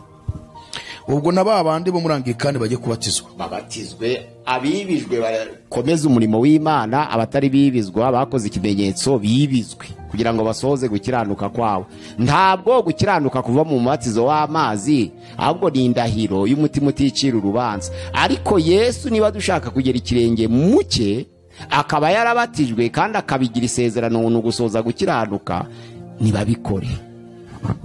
Ubwo na ba bandi bo muri Anglikani bajye kubatizwa, babatizwe, abibijwe bakomeze umurimo w'Imana, abatari bibizwa bakoze ikimenyetso bibizwe kugira ngo basohoze gukiranuka kwabo. Ntabwo gukiranuka kuva mu mubatizo w'amazi, ahubwo ni indahiro y'umutima uticira urubanza. Ariko Yesu niba dushaka kugera ikirenge muke, akaba yarabatijwe kandi akabigira isezerano ni ugusoza gukiranuka, nibabikore.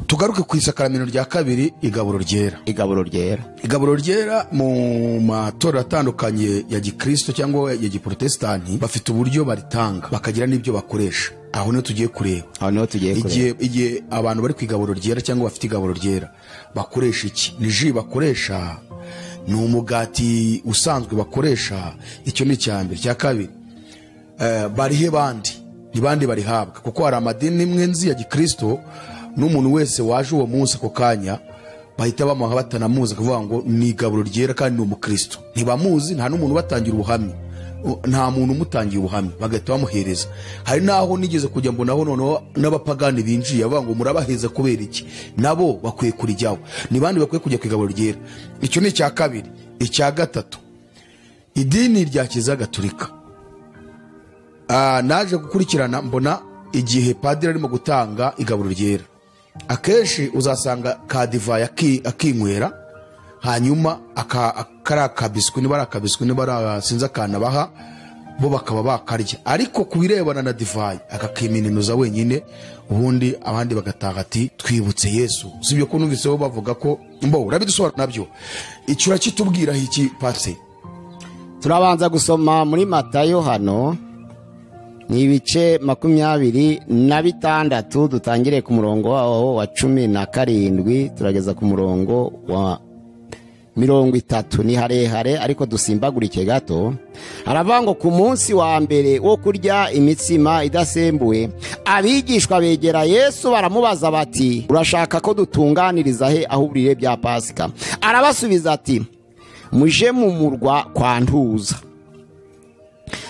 Tugaruke ku isakaramento rya kabiri, igaburo ryera. Igaburo ryera. Igaburo ryera mu matorero atandukanye ya gikristo cyangwa ya giprotestani bafite uburyo baritanga, bakagira n'ibyo bakoresha. Aho niho tugiye kureba. Aho niho tugiye kureba. Igihe abantu bari ku igaburo ryera cyangwa bafite igaburo ryera bakoresha iki? Ni ji bakoresha? Ni umugati usanzwe bakoresha? Icyo ni icya mbere. Icya kabiri, barihe bandi? Ni bandi barihabwa? Kuko hari amadini imwe nzi ya gikristo n'umuntu wese waje uwo munsi ako kanya bahita bamuha batanamuzi, akavuga ngo ni igaburo ryera kandi ni umukristo. Ntibamuzi, nta n'umuntu ubatangira ubuhamya, nta muntu umutangiye ubuhamya, bagahita bamuhereza. Hari n'aho nigeze kujya mbonaho noneho n'abapagani binjiye bavuga ngo murabaheza kubera iki? Nabo bakwiye kurijyaho. Ni bandi bakwiye kujya ku igaburo ryera? Icyo ni icya kabiri. Icya gatatu, idini rya Kiliziya Gatolika. Naje gukurikirana mbona igihe padiri arimo gutanga igaburo ryera, akenshi uzasanga ka divayi akinywera, hanyuma kari akabiswi, niba ari akabiswi, niba ari sinzi akantu abaha, bo bakaba bakarya. Ariko ku birebana na divayi akakiminuza wenyine, ubundi abandi bagataha ati twibutse Yesu. Usibye ko numviseho bavuga ko mbo urabidusobanura nabyo. Icyo urakitubwira iki pase? Turabanza gusoma muri Matayo hano ni ibice 26, dutangire ku murongo waho wa 17 turageza ku murongo wa 30. Ni harehare ariko dusimbagurike gato. Haravuga ngo ku munsi wa mbere wo kurya imitsima idasembuwe, abigishwa begera Yesu baramubaza bati urashaka ko dutunganiriza he aho uburire bya Pasika? Arabasubiza ati muje mu murwa kwa Ntuza,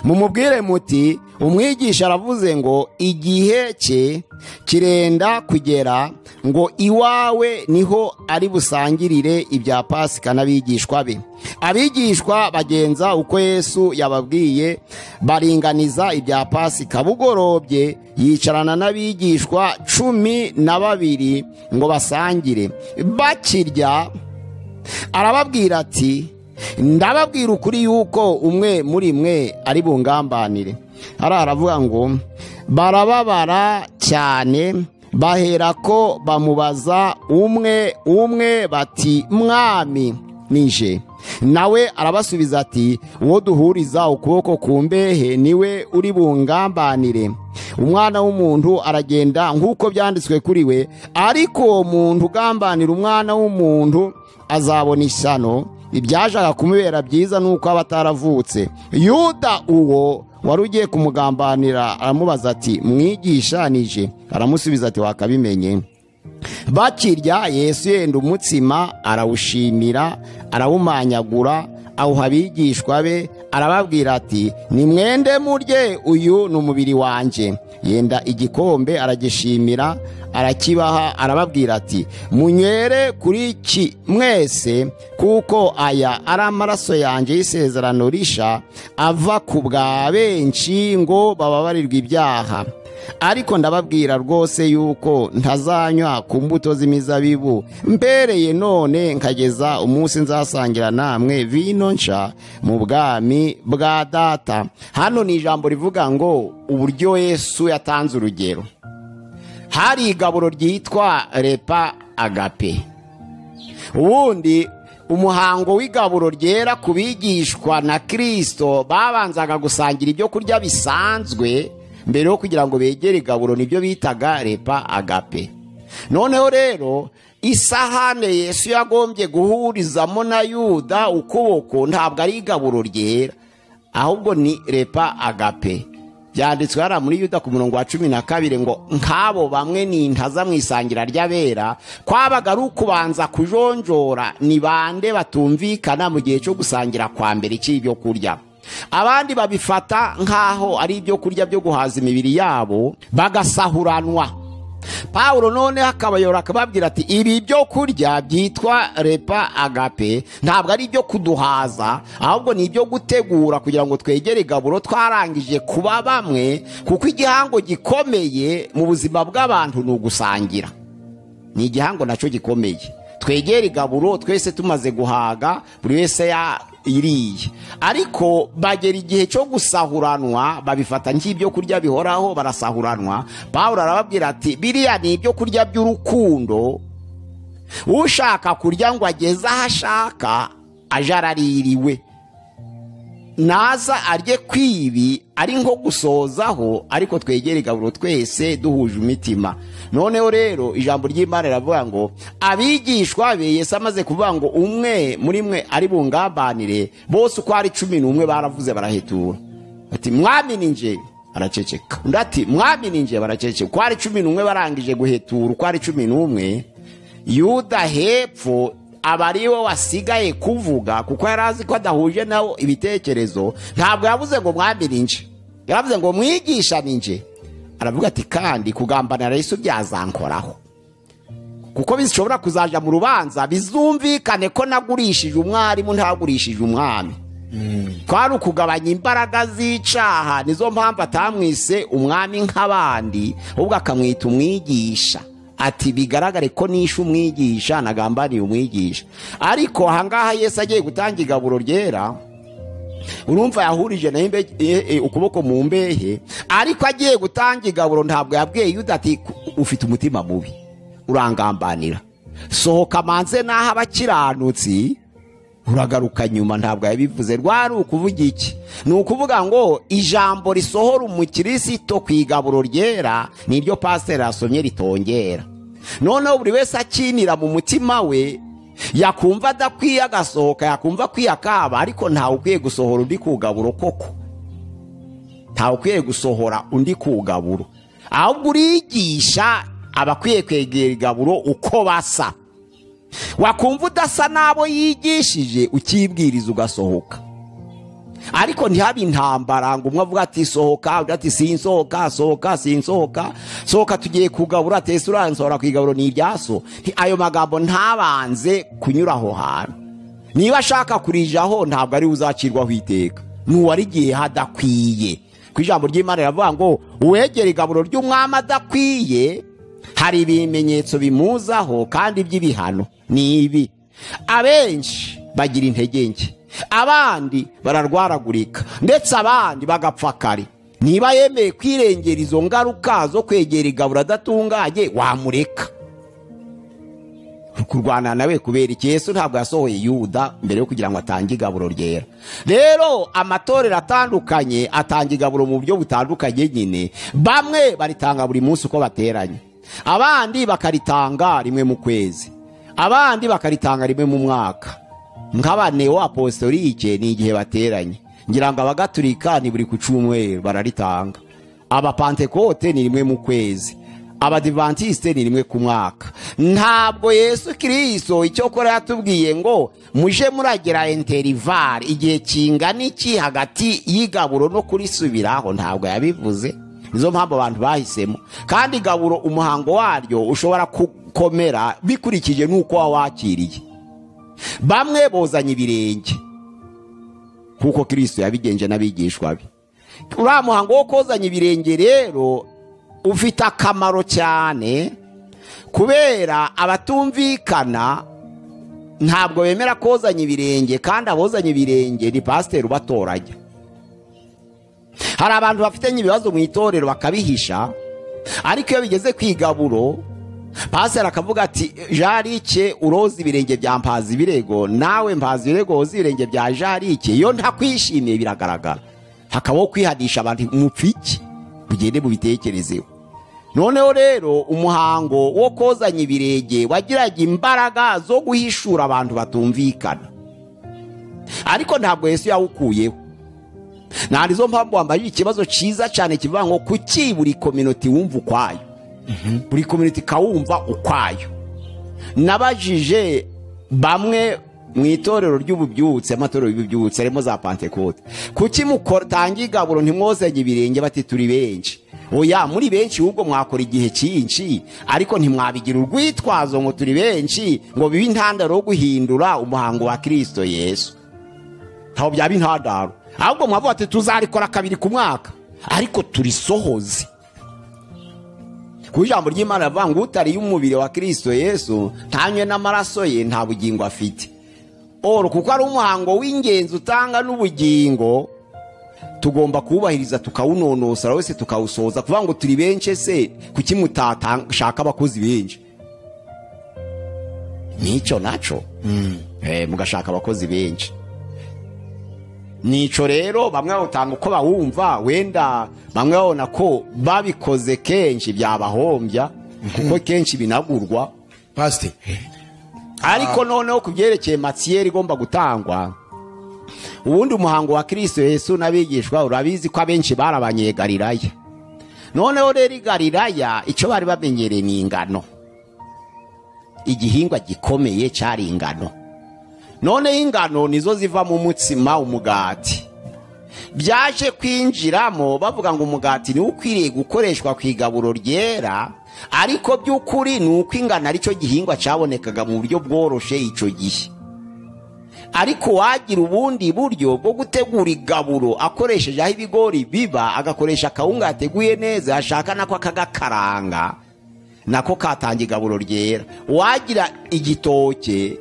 mumubwire muti umwigisha aravuze ngo igihe cye kirenda kugera, ngo iwawe niho ari busangirire ibya Pasika n'abigishwa be. Abigishwa bagenza uko Yesu yababwiye, baringaniza ibya Pasika. Bugorobye yicarana n'abigishwa 12 ngo basangire. Bakirya arababwira ati ndababwira ukuri yuko umwe muri mwe ari bungambanire. Aravuga ngo barababara cyane, baherako bamubaza umwe umwe bati mwami nije? Nawe arabasubiza ati uwo duhuriza ukuboko ku mbehe niwe uri bungambanire. Umwana w'umuntu aragenda nk'uko byanditswe kuri we, ariko uwo muntu ugambanira umwana w'umuntu azabona ishyano. Ibyajaga kumubera byiza nuko aba ataravutse. Yuda uwo wari ugiye kumugambanira aramubaza ati mwigisha nije? Aramusubiza ati wakabimenye. Bakirya Yesu yenda umutsima arawushimira, arawumanyagura, awuha abigishwa be, arababwira ati nimwende murye, uyu ni umubiri wanjye. Yenda igikombe aragishimira, arakibaha, arababwira ati munywere kuri iki mwese, kuko aya ari amaraso yanjye y'isezerano risha, ava ku bwa benshi ngo bababarirwe ibyaha. Ariko ndababwira rwose yuko ntazanywa ku mbuto z'imizabibu mbereye none nkageza umunsi nzasangira namwe vino nsha mu bwami bwa Data. Hano ni ijambo rivuga ngo uburyo Yesu yatanze urugero. Hari igaburo ryitwa repa agape. Ubundi umuhango w'igaburo ryera ku bigishwa na Kristo, babanzaga gusangira ibyo kurya bisanzwe mbere yo kugira ngo begere igaburo, nibyo bitaga repa agape. Noneho rero isahane Yesu yagombye guhurizamo na Yuda ukuboko ntabwo ari igaburo ryera, ahubwo ni repa agape. Byanditswe hariya muri Yuda ku murongo wa 12 ngo nk'abo bamwe ni intaza mu isangira ry'abera, kwabaga ari ukubanza kujonjora ni bande batumvikana mu gihe cyo gusangira kwa mbere cy'ibyo kurya. Abandi babifata nk'aho ari ibyo kurya byo guhaza imibiri yabo, bagasahuranwa. Pawulo noneho akabayora akababwira ati ibi byo kurya byitwa repa agape ntabwo ari ibyo kuduhaza, ahubwo ni ibyo gutegura kugira ngo twegere igaburo twarangije kuba bamwe, kuko igihango gikomeye mu buzima bw'abantu ni ugusangira. Ni igihango nacyo gikomeye. Twegere igaburo twese tumaze guhaga, buri wese yiriye. Ariko bagera igihe cyo gusahuranwa, babifata nk'ibyo kurya bihoraho, barasahuranwa. Pawulo arababwira ati biriya ni ibyo kurya by'urukundo, ushaka kurya ngo ageze aho ashaka aje araririwe, naza arye kwibi ari nko gusozaho, ariko twegere igaburo twese duhuje imitima. Noneho rero ijambo ry'Imana riravuga ngo abigishwa be, Yesu amaze kuvuga ngo umwe muri mwe ari bungambanire, bose uko ari 11 baravuze barahetura ati mwami ni nje, araceceka. Undi ati mwami ni nje, baraceceka. Uko ari 11 barangije guhetura, uko ari 11, Yuda hepfo aba ari we wasigaye kuvuga, kuko yari azi ko adahuje nawo ibitekerezo. Ntabwo yavuze ngo mwami ni nje, yaravuze ngo mwigisha ni nje. Aravuga ati kandi kugambanira Yesu byazankoraho, kuko bishobora kuzaja mu rubanza bizumvikane ko nagurishije umwarimu ntagurishije umwami. Kwari ukugabanya imbaraga z'icaha. Nizo mpamvu atamwise umwami nk'abandi, ahubwo akamwita umwigisha. Ati bigaragare ko nishe umwigisha, nagambaniye umwigisha. Ariko ahangaha Yesu agiye gutanga igaburo ryera, urumva yahurije na ukuboko mu mbehe, ariko agiye gutanga igaburo ntabwo yabwiye Yuda ati ufite umutima mubi urangambanira, sohoka manze naho abakiranutsi uragaruka nyuma. Ntabwo yabivuze. Rwari ukuvuga iki? Ni ukuvuga ngo ijambo risohora umukirisito ku igaburo ryera niryo pasiteri asomye ritongera. Noneho buri wese akinira mu mutima we, yakumva adakwiye agasohoka, yakumva akwiye akaba, ariko ntawe ukwiye gusohora undi ku gaburo koko. Ntawe ukwiye gusohora undi ku gaburo, ahubwo urigisha abakwiye kwegera igaburo uko basa. Wakumva udasa n'abo yigishije ukibwiriza ugasohoka. Ariko ntihabe intambara ngo umwe avuga ati sohoka, undi ati sinsohoka, sohoka sinsohoka, sohoka tugiye kugabura, ati ese uransohora ku igaburo ni ibyaso. Ayo magambo ntabanze kunyura aho hantu. Niba ashaka kurijaho ntabwo ari uzacirwaho iteka, n'uwarigiye hadakwiye. Ku ijambo ry'Imana riravuga ngo uwegera igaburo ry'umwami adakwiye, hari ibimenyetso bimuzaho kandi by'ibihano ni ibi: abenshi bagira intege nke, abandi bararwaragurika, ndetse abandi bagapfa kare. Niba yemeye kwirengera izo ngaruka zo kwegera igaburo adatunganye, wamureka kurwana nawe kubera iki? Yesu ntabwo yasohoye Yuda mbere yo kugira ngo atange igaburo ryera. Rero amatorero atandukanye atanga igaburo mu buryo butandukanye nyine. Bamwe baritanga buri munsi uko bateranye, abandi bakaritanga rimwe mu kwezi, abandi bakaritanga rimwe mu mwaka. Nk'abaneo apostolike ni igihe bateranye, ngira ngo abagaturika ni buri ku cyumweru bararitanga, abapantekote ni rimwe mu kwezi, abadivantiste ni rimwe ku mwaka. Ntabwo Yesu Kristo icyo kora yatubwiye ngo muje muragera interval igihe kingana iki hagati y'igaburo no kurisubiraho, ntabwo yabivuze. Nizo mpamvu abantu bahisemo. Kandi igaburo umuhango waryo ushobora gukomera bikurikije nuko wawakiriye. Bamwe bozanye ibirenge kuko Kristo yabigenje n'abigishwa be. Uriya muhango wo kozanya ibirenge rero ufite akamaro cyane, kubera abatumvikana ntabwo bemera kozanya ibirenge, kandi abozanya ibirenge ni pasiteri ubatoranya. Hari abantu bafitanye ibibazo mu itorero bakabihisha, ariko iyo bigeze ku igaburo pasiteri akavuga ati Jarike uroza ibirenge bya Mpazi ibirego, nawe Mpazi ibirego woza ibirenge bya Jarike, iyo ntakwishimiye biragaragara. Hakabaho kwihanisha abantu mupfiki bugende mubitekerezeho. Noneho rero umuhango wo kozanya ibirenge wagiraga imbaraga zo guhishura abantu batumvikana, ariko ntabwo Yesu yawukuyeho. Narizo mpamvu wambaye ikibazo cyiza cyane kivuga ngo kuki buri community wumva ukwayo, buri community kawumva ukwayo. Nabajije bamwe mu itorero ry'ububyutse, amatorero y'ububyutse arimo za Pentecote, kuki mutanga igaburo ntimwozenye ibirenge? Bati turi benshi. Oya, muri benshi ahubwo mwakora igihe cyinshi, ariko ntimwabigira urwitwazo ngo turi benshi ngo bibe intandaro yo guhindura umuhango wa Kristo Yesu. Ntaho byaba intandaro, ahubwo mwavuga ati tuzarikora kabiri ku mwaka, ariko turisohoze. Ku ijambo ry'Imana rivuga ngo utariye umubiri wa Kristo Yesu ntanywe n'amaraso ye nta bugingo afite. Oro kuko ari umuhango w'ingenzi utanga n'ubugingo, tugomba kubahiriza tukawunonosora wese tukawusohoza. Kuvuga ngo turi benshi se kuki mutatashaka abakozi benshi? Nico naco mugashaka abakozi benshi. Nico rero bamwe bawutanga uko bawumva, wenda bamwe babona ko babikoze kenshi byabahombya, kuko kenshi binagurwa. Pastor, ariko noneho kubyerekeye matiyeri igomba gutangwa, ubundi umuhango wa Kristo Yesu n'abigishwa urabizi ko abenshi barabanyegalilaya. Noneho rero i Galilaya icyo bari bamenyereye ni ingano, igihingwa gikomeye cyari ingano. Noneho ingano nizo ziva mu mutsima umugati. Byaje kwinjiramo bavuga ngo umugati ni ukwiriye gukoreshwa ku igaburo ryera, ariko by'ukuri ni uko ingano aricyo gihingwa cyabonekaga mu buryo bworoshe icyo gihe. Ariko wagira ubundi buryo bwo gutegura igaburo akoresheje aho ibigori biba, agakoresha akawunga yateguye neza, ashaka nako akagakaranga nako katanga igaburo ryera. Wagira igitoke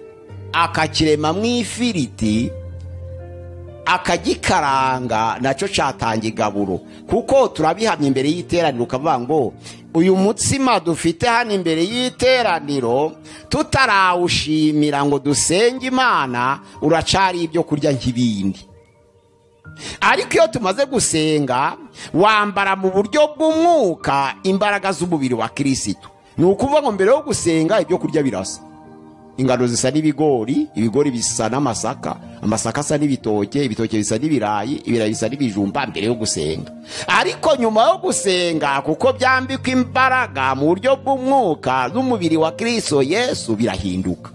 akakirema mu ifiriti akagikaranga nacyo cyatanga igaburo. Kuko turabihamya imbere y'iteraniro, ukavuga ngo uyu mutsima dufite hano imbere y'iteraniro tutarawushimira ngo dusenge Imana, uracari ibyo kurya nk'ibindi. Ariko iyo tumaze gusenga wambara mu buryo bw'umwuka imbaraga z'umubiri wa Kristo. Ni ukuvuga ngo mbere yo gusenga ibyo kurya birasa. Ingano zisa n'ibigori, ibigori bisa n'amasaka, amasaka asa n'ibitoke, ibitoke bisa n'ibirayi, ibirayi bisa n'ibijumba mbere yo gusenga. Ariko nyuma yo gusenga, kuko byambikwa imbaraga mu buryo bw'umwuka z'umubiri wa Kristo Yesu, birahinduka.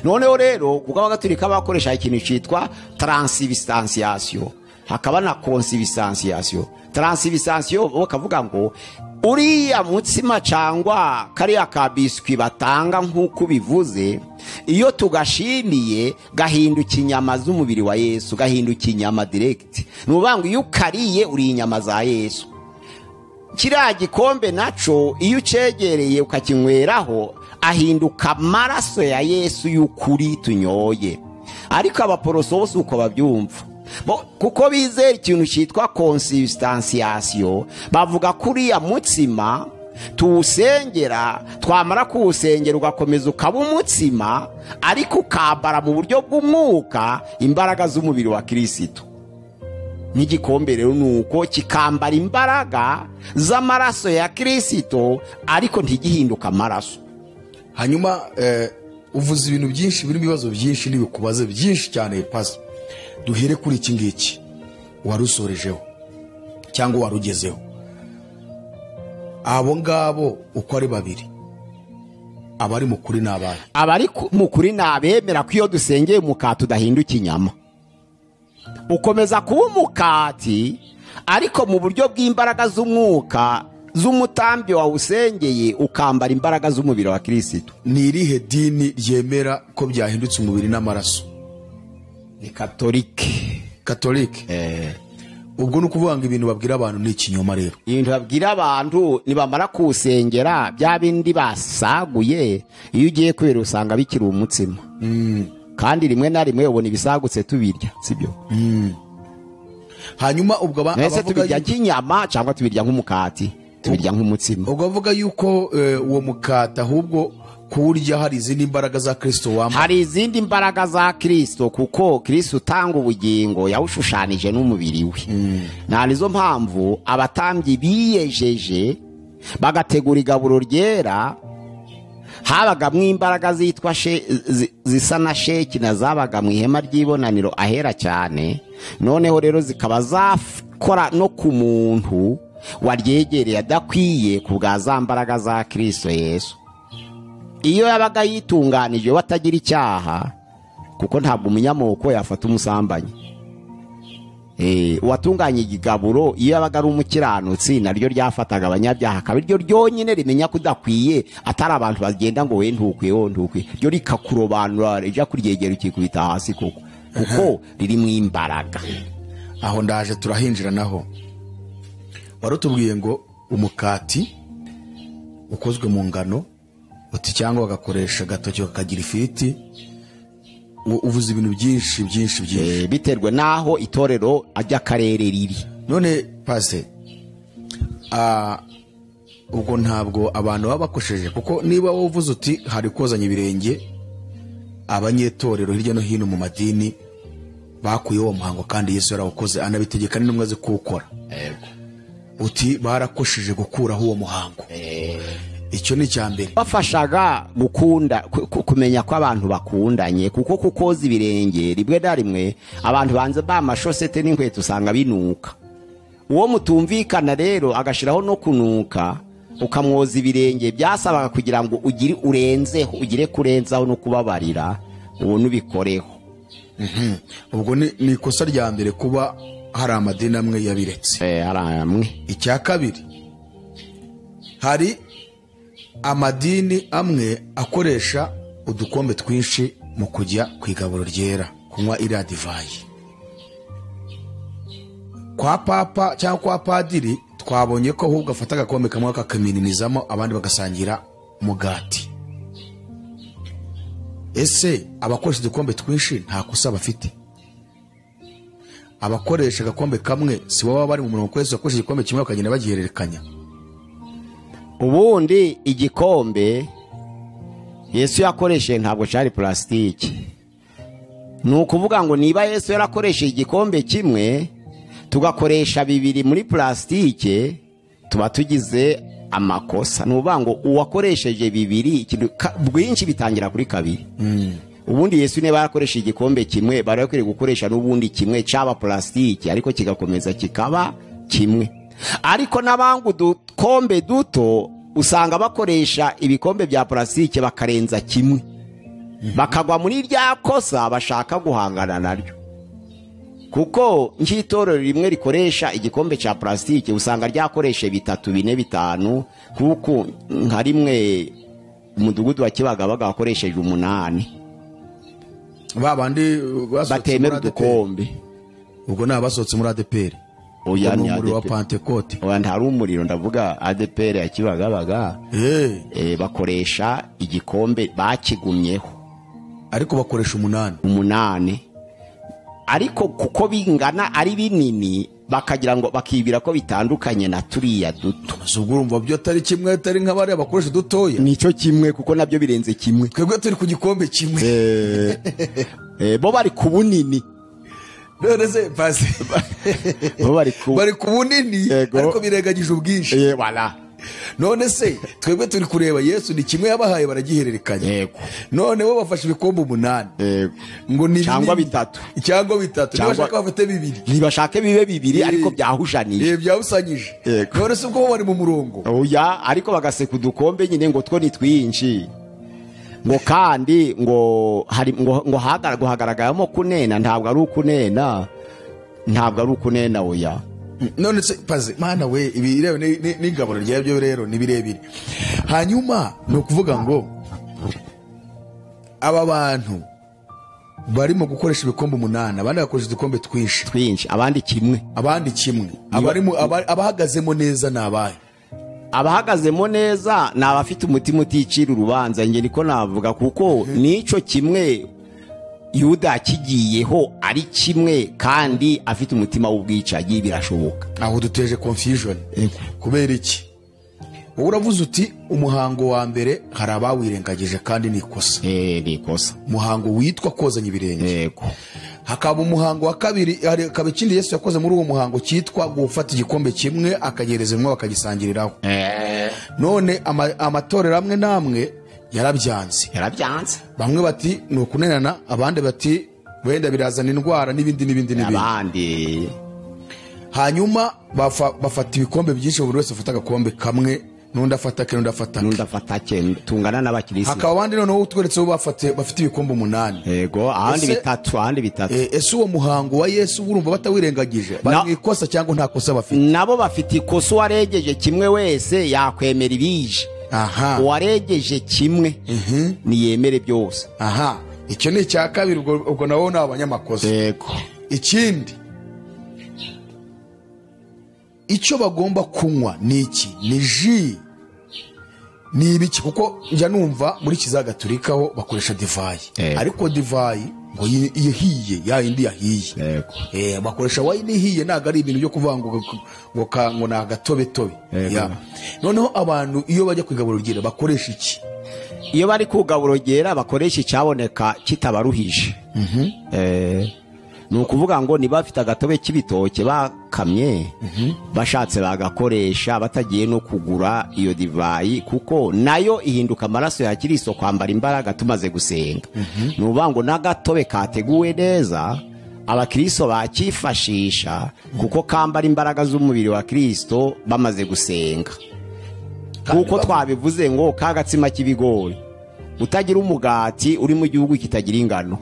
Noneho rero kuko abagatulika bakoresha ikintu cyitwa transubstantiation, hakaba na consubstantiation. Transubstantiation bakavuga ngo uriya mutsima cyangwa kariya ka biswi batanga nk'uko bivuze, iyo tugashimiye gahinduka inyama z'umubiri wa Yesu, gahinduka inyama direct. Ni ukuvuga ngo iyo ukariye uri inyama za Yesu. Kiriya gikombe naco iyo ucegereye ukakinyweraho ahinduka amaraso ya Yesu y'ukuri tunyoye. Ariko abaporoso bose uko babyumva, kuko bizera ikintu cyitwa consubstantiation, bavuga kuriya mutsima tuwusengera, twamara kuwusengera ugakomeza ukaba umutsima, ariko ukambara mu buryo bw'umwuka imbaraga z'umubiri wa Kristo. N'igikombe rero nuko kikambara imbaraga z'amaraso ya Kristo, ariko ntigihinduka amaraso. Hanyuma uvuze ibintu byinshi birimo ibibazo byinshi n'ibikubaze byinshi cyane pastor. Duhere kuri iki ngiki warusorejeho cyangwa warugezeho. Abo ngabo uko ari babiri, abari mu kuri n'abahe? Abari mu kuri n'abemera ko iyo dusengeye umukati udahinduka inyama, ukomeza kuba umukati, ariko mu buryo bw'imbaraga z'umwuka z'umutambi wawusengeye ukambara imbaraga z'umubiri wa Kristo. Ni irihe dini ryemera ko byahindutse umubiri n'amaraso? Ni Katolike. Katolike. Ubwo ni ukuvuga ngo ibintu babwira abantu ni ikinyoma rero. Ibintu babwira abantu nibamara kuwusengera bya bindi basaguye, iyo ugiye kubera usanga bikiri umutsima. Kandi rimwe na rimwe ubona ibisagutse tubirya, sibyo? Hanyuma ubwo abavuga tubirya nk'inyama cyangwa tubirya nk'umukati, tubirya nk'umutsima. Ubwo bavuga yuko uwo mukati ahubwo kuwurya hari izindi mbaraga za Kristo wamba. Hari izindi mbaraga za Kristo, kuko Kristo utanga ubugingo yawushushanije n'umubiri we. Na nizo mpamvu abatambyi biyejeje bagategura igaburo ryera, habaga mu imbaraga zitwa zisa na sheki na zabaga mu ihema ry'ibonaniro ahera cyane. Noneho rero zikaba zakora no ku muntu waryegereye adakwiye ku bwa za mbaraga za Kristo Yesu. Iyo yabaga yitunganije watagira icyaha, kuko ntabwo umunyamoko yafata umusambanyi. Uwatunganya igaburo iyo yabaga ari umukiranutsi naryo ryafataga abanyabyaha akaba iryo ryonyine rimenya ko udakwiye, atari abantu bagenda ngo we ntukwiye wowe ntukwiye, ryo rikakurobanura rija kuryegera ukikubita hasi koko, kuko ririmo imbaraga. Aho ndaje turahinjira naho. Warutubwiye ngo umukati ukozwe mu ngano uti cyangwa bagakoresha agatoki bakagira ifiriti, uvuze ibintu byinshi byinshi byinshi. Biterwa naho itorero ajya karere riri. None pase ubwo ntabwo abantu baba bakosheje, kuko niba wowe uvuze uti hari kozanya ibirenge, abanyetorero hirya no hino mu madini bakuye uwo muhango kandi Yesu yarawukoze anabitegeka n'intumwa ze kuwukora. Uti barakosheje gukuraho uwo muhango. Icyo ni icya mbere. Bafashaga gukunda kumenya ko abantu bakundanye, kuko kukoza ibirenge rimwe na rimwe abantu banze ba mashosete n'inkweto usanga binuka. Uwo mutumvikana rero agashiraho no kunuka, ukamwoza ibirenge, byasabaga kugira ngo ugire urenzeho, ugire kurenzaho no kubabarira, uwo nubikoreho. Ubwo ni ikosa rya mbere kuba hari amadini amwe yabiretse. Hari amwe. Icya kabiri, hari amadini amwe akoresha udukombe twinshi mu kujya ku igaburo ryera, kunywa iriya divayi. Kwa papa cyangwa kwa padiri twabonye ko ahubwo afata agakombe kamwe akakamininizamo abandi bagasangira umugati. Ese abakoresha udukombe twinshi nta kosa bafite? Abakoresha agakombe kamwe si bo baba bari mu murongo kwezi bakoresha igikombe kimwe bakagenda bagihererekanya? Ubundi igikombe Yesu yakoresheje ntabwo cyari plastiki. Ni ukuvuga ngo niba Yesu yarakoresheje igikombe kimwe tugakoresha bibiri muri plastike, tuba tugize amakosa. Ni ukuvuga ngo uwakoresheje bibiri, bwinshi bitangira kuri kabiri. Ubundi Yesu niba yarakoresheje igikombe kimwe, bari bakwiriye gukoresha n'ubundi kimwe cyaba plastiki, ariko kigakomeza kikaba kimwe. Ariko n'abangu dukombe duto usanga bakoresha ibikombe bya plastike bakarenza kimwe, bakagwa muri rya kosa bashaka guhangana naryo. Kuko nk'itorero rimwe rikoresha igikombe cya plastike usanga ryakoreshe 3 4 5, kuko nka rimwe umudugudu wa Kibagabaga wakoresheje 8. Babandi batemera udukombe. Ubwo ni abasohotse muri ADPR. Oya ni umuriro wa Pentecote. Oya ntari umuriro, ndavuga ADPR ya Kibagabaga. Bakoresha igikombe bakigumyeho, ariko bakoresha 8. 8. Ariko kuko bingana ari binini bakagira ngo bakibira ko bitandukanye na turiya duto. Ubwo urumva byo atari kimwe, atari nk'abari abakoresha dutoya. Nicyo kimwe kuko nabyo birenze kimwe. Twebwe turi ku gikombe kimwe. Bo bari ku bunini. None se pasi bo bari ku bunini ariko biregagije ubwinshi. Voilà. None se twebwe turi kureba Yesu ni kimwe yabahaye baragihererekanya. Yego. None bo bafashe ibikombe 8. Yego. Ngo ni cyangwa bitatu. Cyangwa bitatu. Nibashaka bafate bibiri. Nibashake bibe bibiri ariko byahujanije. Byahusanyije. None se ubwo bo bari mu murongo. Oya, ariko bagaseka udukombe nyine ngo two ni twinshi. Ngo kandi ngo hari ngo hagaragayamo kunena, ntabwo ari ukunena. Ntabwo ari ukunena oya. None se paze mana we, ibi rero n'igaburo ryabyo rero ni birebire. Hanyuma no kuvuga ngo aba bantu barimo gukoresha ibikombe 8, abandi bakoresha udukombe twinshi, abandi kimwe, abarimo abahagazemo neza nabaye. Abahagazemo neza ni abafite umutima uticira urubanza, nge niko navuga, kuko nico kimwe Yuda kigiyeho ari kimwe kandi afite umutima w'ubwicanyi, birashoboka. Aho duteje confusion. Kubera iki? Wowe uravuze uti umuhango wa mbere hari abawirengagije kandi ni ikosa. Ni ikosa. Umuhango witwa kozanya ibirenge. Yego. Hakaba umuhango wa kabiri, hakaba ikindi Yesu yakoze muri uwo muhango cyitwa gufata igikombe kimwe akagereza imwe bakagisangiriraho. None amatorero amwe namwe yarabyanze. Bamwe bati ni ukunenana, abandi bati wenda birazana indwara n'ibindi n'ibindi n'ibindi. Abandi hanyuma bafata ibikombe byinshi, buri wese afata agakombe kamwe N'undi afata ke, n'undi afata ke. N'undi afata ke, tungana n'abakirisitu. Hakaba abandi noneho utweretse bo bafite ibikombe 8. Yego, ahandi 3, ahandi 3. Ese uwo muhango wa Yesu urumva batawirengagije? Bari mu ikosa cyangwa nta kosa bafite? Nabo bafite ikosa. Uwaregeje kimwe wese yakwemera ibije. Uwaregeje kimwe niyemere byose. Aha, icyo ni icya kabiri, ubwo nabo ni abanyamakosa. Yego. Ikindi icyo bagomba kunywa ni iki? Ni ji, ni ibiki? Kuko njya numva muri Kiliziya Gatolika ho bakoresha divayi, ariko divayi ngo ihiye, ya yindi yahiye. Bakoresha wayini ihiye, ntabwo ari ibintu byo kuvuga ngo ni agatobetobe. Noneho abantu iyo bajya ku igaburo ryera bakoresha iki? Iyo bari ku igaburo ryera bakoresha icyaboneka kitabaruhije. Ni ukuvuga ngo niba bafite agatobe k'ibitoke bakamye, bashatse bagakoresha batagiye no kugura iyo divayi, kuko nayo ihinduka amaraso ya Kristo kwambara imbaraga tumaze gusenga. Ni ukuvuga ngo n'agatobe kateguwe neza abakristo bakifashisha, kuko kambara imbaraga z'umubiri wa Kristo bamaze gusenga. Kuko twabivuze ngo kagatsima k'ibigori utagira umugati uri mu gihugu kitagira ingano,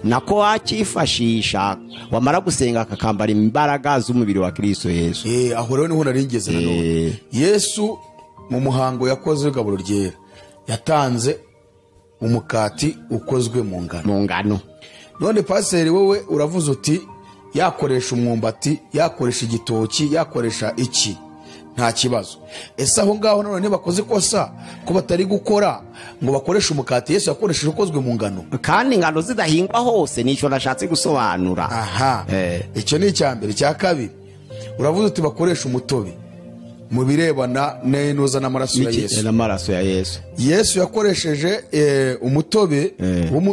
nako wakifashisha wamara gusenga kakambara imbaraga z'umubiri wa Kristo Yesu. Aho rero niho naringeze nanone. Yesu mu muhango yakoze w'igaburo ryera yatanze umukati ukozwe mu ngano. None paseri wowe uravuze uti yakoresha umwumbati, yakoresha igitoki, yakoresha iki, nta kibazo. Ese aho ngaho none bakoze ikosa ko batari gukora ngo bakoreshe umukati Yesu yakoresheje ukozwe mu ngano, kandi ingano zidahingwa hose? Nicyo nashatse gusobanura. Aha, icyo ni icya mbere. Icya kabiri uravuze uti bakoresha umutobe mu birebana n'inoza n'amaraso ya Yesu. N'amaraso ya Yesu. Yesu yakoresheje umutobe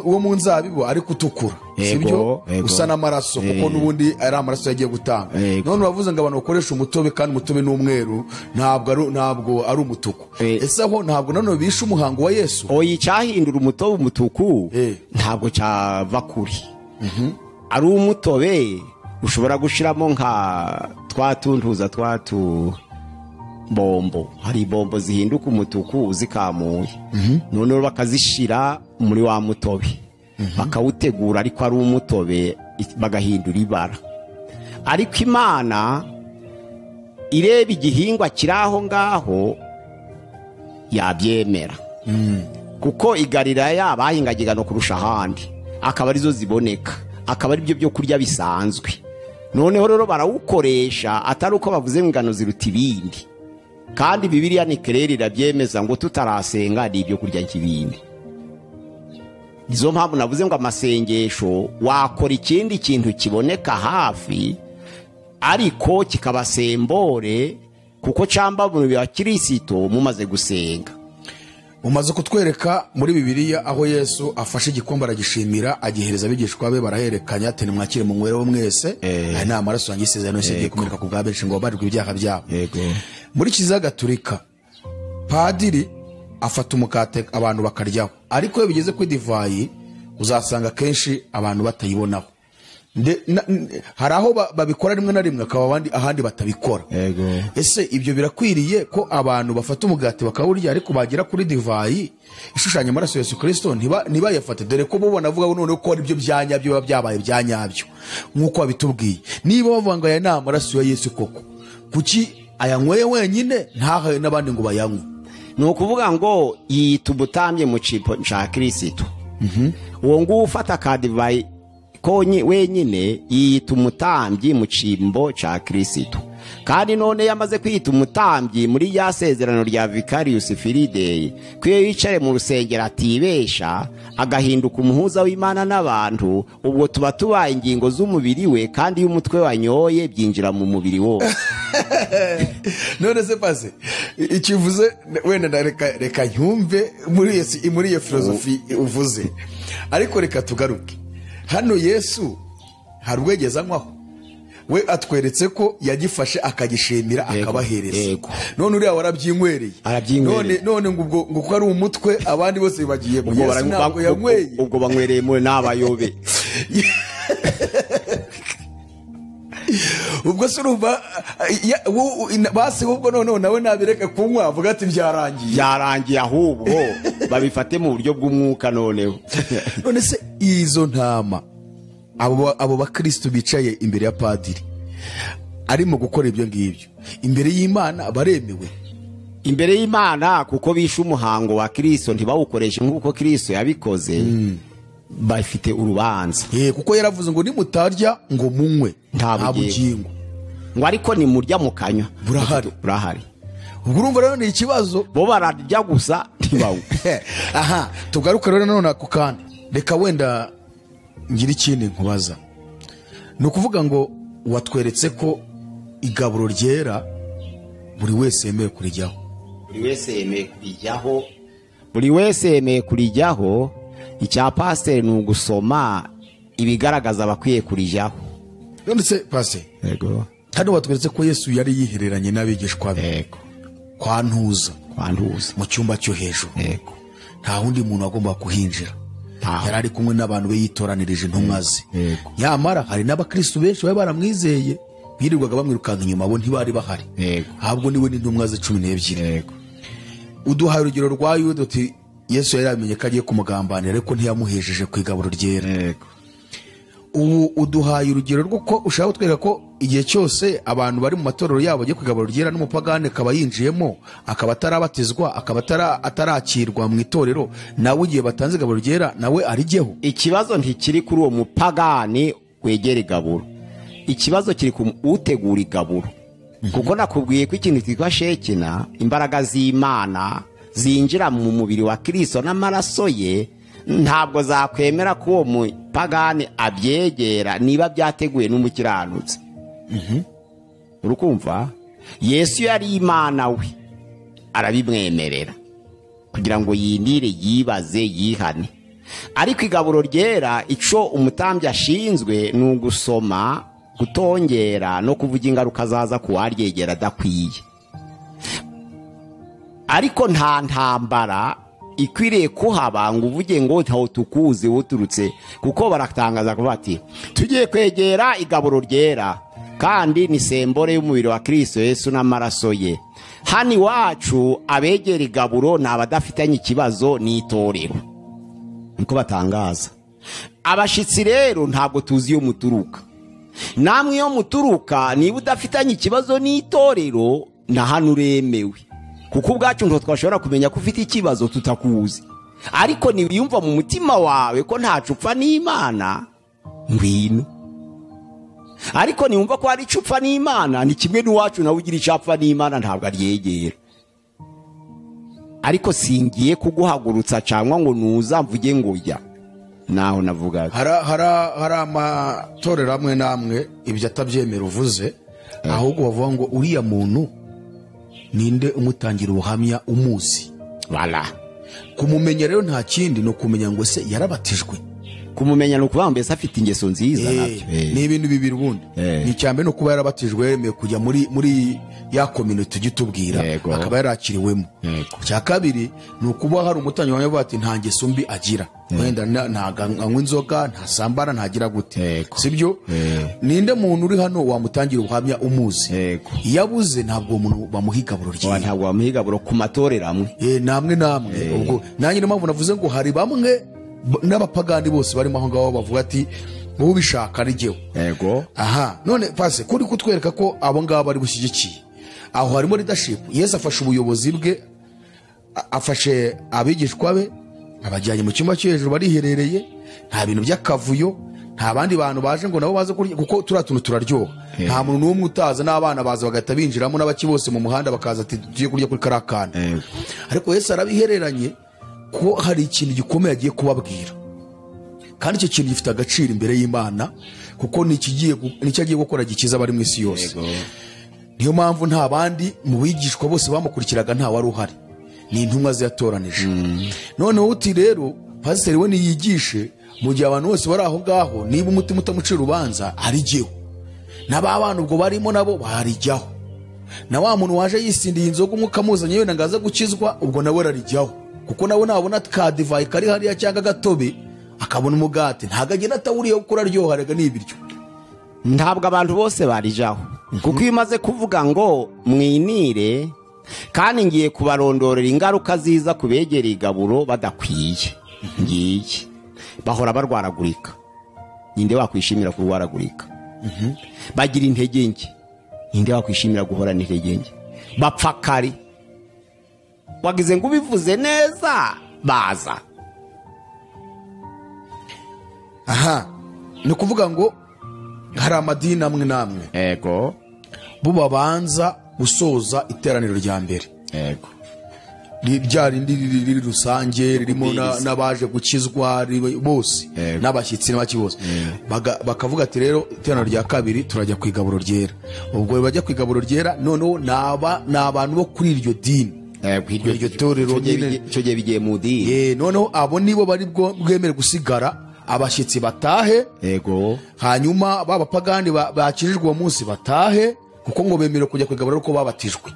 wo mu nzabibu ariko utukura, sibyo? Usa n'amaraso, kuko n'ubundi ari amaraso yagiye gutanga. None uravuze ngo abantu bakoresha umutobe, kandi umutobe n'umweru, ntabwo ari umutuku. Ese aho ntabwo nanone bishe umuhango wa Yesu? Oya, icyahindura umutobe umutuku ntabwo cyava kuri. Ari umutobe ushobora gushiramo nka twatuntuza twatu bombo, hari bombo zihinduka umutuku uzikamuye, noneho bakazishira muri wa mutobe, bakawutegura ariko ari umutobe, bagahindura ibara. Ariko Imana ireba igihingwa kiri aho ngaho yabyemera, kuko i Galilaya bahingaga ingano kurusha ahandi, akaba arizo ziboneka, akaba ari byo byo kurya bisanzwe. Noneho rero barawukoresha atari uko bavuze ingano ziruta ibindi, kandi Bibiliya ni kereri irabyemeza ngo tutarasenga ni ibyo kurya nk'ibindi. Nizo mpamvu navuze ngo amasengesho wakora ikindi kintu kiboneka hafi ariko kikabasembore, kuko cyamba mu bya Kristo mumaze gusenga. Umaze kutwereka muri Bibiliya aho Yesu afashe igikombe aragishimira, agihereza abigishwa be, barahererekanya ati nimwakire munywereho mwese, aya ni amaraso yanjye isezerano agiye kumeneka ku bwa benshi ngo babarirwe ibyaha byabo. Muri Kiliziya Gatolika padiri afata umukate abantu bakaryaho, ariko iyo bigeze kuri divayi uzasanga kenshi abantu batayibonaho. Hari aho babikora rimwe na rimwe, akaba abandi ahandi batabikora. Ese ibyo birakwiriye ko abantu bafata umugati bakawurya, ariko bagera kuri divayi ishushanya amaraso ya Yesu Kristo ntibayafate? Dore ko bo banavuga none ko ari byo byanyabyo biba byabaye byanyabyo nk'uko babitubwiye. Niba bavuga ngo aya ni amaraso ya Yesu koko, kuki ayanyweye wenyine ntahaye n'abandi ngo bayanywe? Ni ukuvuga ngo yita ubutambye mu cipo cya Kristo. Uwo nguwo ufata ka divayi konyi wenyine yiyita umutambyi mu cimbo cya Kristo. Kandi none yamaze kwiyita umutambyi muri ya sezerano rya Vicarius Filidei, ko iyo yicare mu rusengero atibesha agahinduka umuhuza w'Imana n'abantu, ubwo tuba tubaye ingingo z'umubiri we, kandi iyo umutwe wanyoye byinjira mu mubiri wose. None se pase ikivuze wenda reka nyumve muri iyo filosofi uvuze, ariko reka tugaruke hano. Yesu hari ubwegeza anywaho, we atweretse ko yagifashe akagishimira akabahereza. None uriya waraby'inywereye, none ngo ubwo ngo ko ari umutwe abandi bose bagiye mu Yesu ntabwo yanyweye, ubwo banywereye mu n'abayobe. Ubwo se urumva basi ubwo noneho nawe nabireka kunywa avuga ati byarangiye. Byarangiye, ahubwo babifate mu buryo bw'umwuka noneho. None se izo ntama, abo bakristo bicaye imbere ya padiri arimo gukora ibyo ngibyo imbere y'Imana baremewe? Imbere y'Imana, kuko bishe umuhango wa Kristo ntibawukoreshe nk'uko Kristo yabikoze, bafite urubanza. Kuko yaravuze ngo nimutarya ngo munywe nta bugingo, ngo ariko nimurya mukanywa burahari. Burahari. Ubwo urumva rero ni ikibazo, bo bararya gusa ntibanywe. Aha tugaruke rero none ako kandi, reka wenda ngira ikindi nkubaza. Ni ukuvuga ngo watweretse ko igaburo ryera buri wese yemewe kurijyaho. Buri wese yemeye kurijyaho. Buri wese yemeye kurijyaho. Icya pasiteri ni ugusoma ibigaragaza abakwiye kurijyaho. None se pasiteri, yego, hano watweretse ko Yesu yari yihereranye n'abigishwa be. Yego. Kwa Ntuza. Kwa Ntuza. Mu cyumba cyo hejuru. Yego. Nta wundi muntu agomba kuhinjira. Yari ari kumwe n'abantu be yitoranirije intumwa ze. Nyamara hari n'abakristo benshi bari baramwizeye, birirwaga bamwirukanka inyuma, bo ntibari bahari. Ahubwo niwe n'intumwa ze 12. Yego. Uduhaye urugero rwa Yuda uti Yesu yari yamenye ko agiye kumugambanira ariko ntiyamuhejeje ku igaburo ryera. Yego. Ubu uduhaye urugero rw'uko ushaka kutwereka ko igihe cyose abantu bari mu matorero yabo bagiye ku igaburo ryera n'umupagani akaba yinjiyemo, akaba atarabatizwa, akaba atarakirwa mu itorero, nawe igihe batanze igaburo ryera nawe arijyeho. Ikibazo ntikiri kuri uwo mupagani wegera igaburo, ikibazo kiri ku utegura igaburo. Kuko nakubwiye ko ikintu cyitwa shekina, imbaraga z'Imana zinjira mu mubiri wa Kristo n'amaraso ye, ntabwo zakwemera ko uwo mupagani abyegera niba byateguye n'umukiranutsi. Urukumva Yesu yari Imana we arabimwemerera kugira ngo yindire, yibaze, yihane. Ariko igaburo ryera ico umutambyi ashinzwe ni ugusoma, gutongera no kuvuga ingaruka zaza kuwaryegera adakwiye. Ariko nta ntambara ikwiriye kuhaba ngo uvuge ngo ntaho tukuzi uturutse, kuko baratangaza kuvuga ati tugiye kwegera igaburo ryera kandi ni sembore y'umubiri wa Kristo Yesu n'amaraso ye. Hano iwacu abegera igaburo ni abadafitanye ikibazo n'itorero, niko batangaza. Abashitsi rero ntabwo tuzi iyo muturuka, namwe iyo muturuka niba udafitanye ikibazo n'itorero na hano uremewe, kuko ubwacu ngo twashobora kumenya ko ufite ikibazo tutakuzi. Ariko niwiyumva mu mutima wawe ko ntacu upfa n'Imana, ngwino. Ariko niwumva ko hari icyo upfa n'Imana, ni kimwe n'uwacu nawe ugira icyo apfa n'Imana ntabwo aryegera. Ariko singiye kuguhagurutsa cyangwa ngo nuza mvuge ngo jya naho navugaga. Hari amatorero amwe n'amwe ibyo atabyemera uvuze, ahubwo bavuga ngo uriya muntu ninde umutangira ubuhamya umuzi. Wala. Kumumenya rero nta kindi ni ukumenya ngo se yarabatijwe. Kumumenya ni ukuvuga mbese afite ingeso nziza nabyo. Ni ibintu bibiri ubundi. Ni icyambere no kuba yarabatijwe yemeye kujya muri ya community tugitubwira, akaba yarakiriwemo. Icya kabiri ni ukuba hari umutanyi wawe ati nta ngeso mbi agira. Wenda ntago anywa inzoga, ntasambana, ntagira gute. Sibyo? Ninde muntu uri hano wamutangira ubuhamya umuzi? Iyo abuze ntabwo umuntu bamuha igaburo rye. Ntabwo bamuha igaburo ku matorero amwe. Namwe namwe. Ubwo nanjye niyo mpamvu navuze ngo hari bamwe n'abapagani bose barimo aho ngaho bavuga ati ubishaka ari jyewe. Yego. Aha none pase kuri kutwereka ko abo ngabo bari bushyigikiye. Aho harimo leadership. Yesu afashe ubuyobozi bwe, afashe abigishwa be, abajyanye mu cyumba cyo hejuru bariherereye, nta bintu by'akavuyo, nta bandi bantu baje ngo nabo baze kurya, kuko turiya tuntu turaryoha. Nta muntu n'umwe utaza, n'abana baza bagahita binjiramo, n'abaki bose mu muhanda bakaza ati tugiye kurya kuri kariya kantu. Ariko Yesu arabihereranye ko hari ikintu gikomeye agiye kubabwira, kandi icyo kintu gifite agaciro imbere y'Imana, kuko nicyo agiye gukora gikiza abari mu isi yose. Niyo mpamvu nta bandi mu bigishwa bose bamukurikiraga nta wari uhari, ni intumwa ze yatoranije. Noneho uti rero pasiteri we niyigishe mu gihe abantu bose bari aho ngaho, niba umutima utamucira urubanza arijyeho, n'aba bantu ubwo barimo nabo barijyaho, na wa muntu waje yisindiye inzoga umwuka amuzanye wenda ngo aze gukizwa, ubwo nawe ararijyaho, kuko nawe nabona ka divayi kari hariya cyangwa agatobe akabona umugati, ntabwo agenda atawuriye kuko uraryoha, rega ni ibiryo. Ntabwo abantu bose barijaho, kuko iyo umaze kuvuga ngo mwinire kandi ngiye kubarondorera ingaruka ziza kubegera igaburo badakwiye, ngiye bahora barwaragurika. Ninde wakwishimira kurwaragurika? Bagira intege nke. Ninde wakwishimira guhora n'intege nke? Bapfa kare. Wagize ngo ubivuze neza baza. Aha ni ukuvuga ngo hari amadini amwe n'amwe, ego, bo babanza gusoza iteraniro rya mbere, ego, rya rindi riri rusange ririmo n'abaje gukizwa bose n'abashyitsi n'abaki bose, bakavuga ati rero iteraniro rya kabiri turajya ku igaburo ryera. Ubwo bajya ku igaburo ryera, noneho ni abantu bo kuri iryo dini, iryo torero nyine, icyo gihe bigiye mu dini. Noneho abo nibo bari bwemere gusigara, abashyitsi batahe, ego, hanyuma b'abapagani bakijijwe uwo munsi batahe, kuko ngo bemerewe kujya ku igaburo uko babatijwe,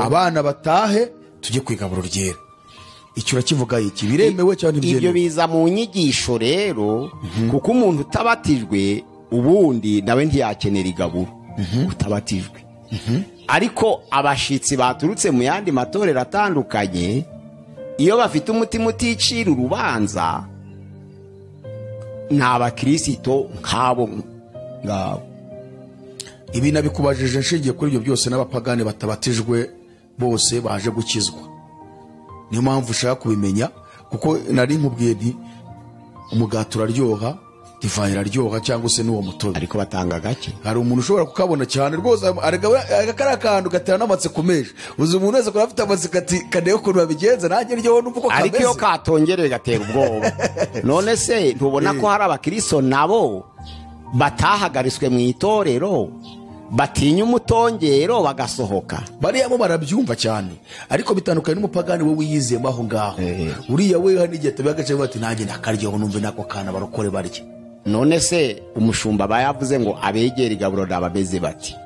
abana batahe tujye ku igaburo ryera. Icyo urakivuga iki? Biremewe cyangwa ntibyemewe? Ibyo biza mu nyigisho rero, kuko umuntu utabatijwe ubundi nawe ntiyakenera igaburo, utabatijwe. Ariko abashitsi baturutse mu yandi matorero atandukanye, iyo bafite umutima uticira urubanza, ni abakirisito nk'abo ngabo. Ibi nabikubajije nshingiye kuri ibyo byose n'abapagani batabatijwe bose baje gukizwa. Niyo mpamvu ushaka kubimenya, kuko nari nkubwiye nti umugati uraryoha, divayi iraryoha, cyangwa se n'uwo mutobe, ariko batanga gake. Hari umuntu ushobora kukabona cyane rwose, kari akantu gatera n'amatsiko menshi. Uzi umuntu wese akora afite amatsiko ati kaneye ukuntu babigenza, nanjye ryo numva uko kameze, ariko iyo katongereye gatera ubwoba. None se ntubona ko hari abakristo nabo batahagariswe mu itorero, batinya umutongero bagasohoka? Bariya bo barabyumva cyane, ariko bitandukanye n'umupagani we wiyizemo aho ngaho. Uriya we hari n'igihe atabiha agaciro, ati nanjye nakaryoho numve nako kana barokore barya. None se umushumba aba yavuze ngo abegera igaburo nabameze bati?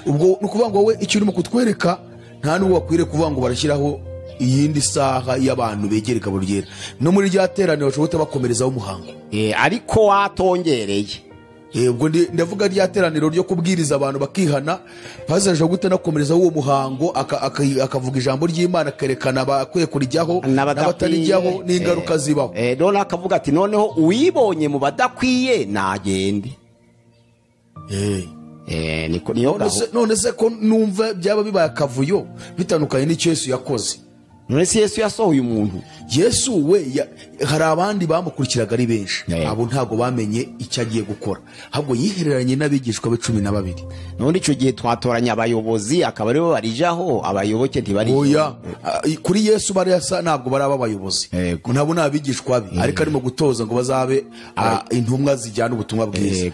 Ubwo ni ukuvuga ngo wowe icyo urimo kutwereka, nta n'uwo wakwiriye kuvuga ngo barashyiraho iyindi saha y'abantu begera igaburo ryera. No muri rya teraniro bashobora bakomerezaho umuhango, ariko watongereye. Ubwo ndavuga rya teraniro ryo kubwiriza abantu bakihana, pastor ashobora guhita anakomerezaho uwo muhango, akavuga ijambo ry'Imana, akerekana abakwiye kurijyaho n'abatarijyaho n'ingaruka zibaho. None akavuga ati noneho uwibonye mu badakwiye nagende. None se ko numva byaba bibaye akavuyo bitandukanye n'icyo Yesu yakoze? None se Yesu yasohoye umuntu? Yesu we hari abandi bamukurikiraga ari benshi, abo ntago bamenye icyo agiye gukora, ahubwo yihereranye n'abigishwa be 12. None icyo gihe twatoranya abayobozi akaba aribo barijaho, abayoboke ntibarijaho. Oya, kuri Yesu barasa ntabwo baraba abayobozi, nabo ni abigishwa be, ariko arimo gutoza ngo bazabe intumwa zijyana ubutumwa bwiza.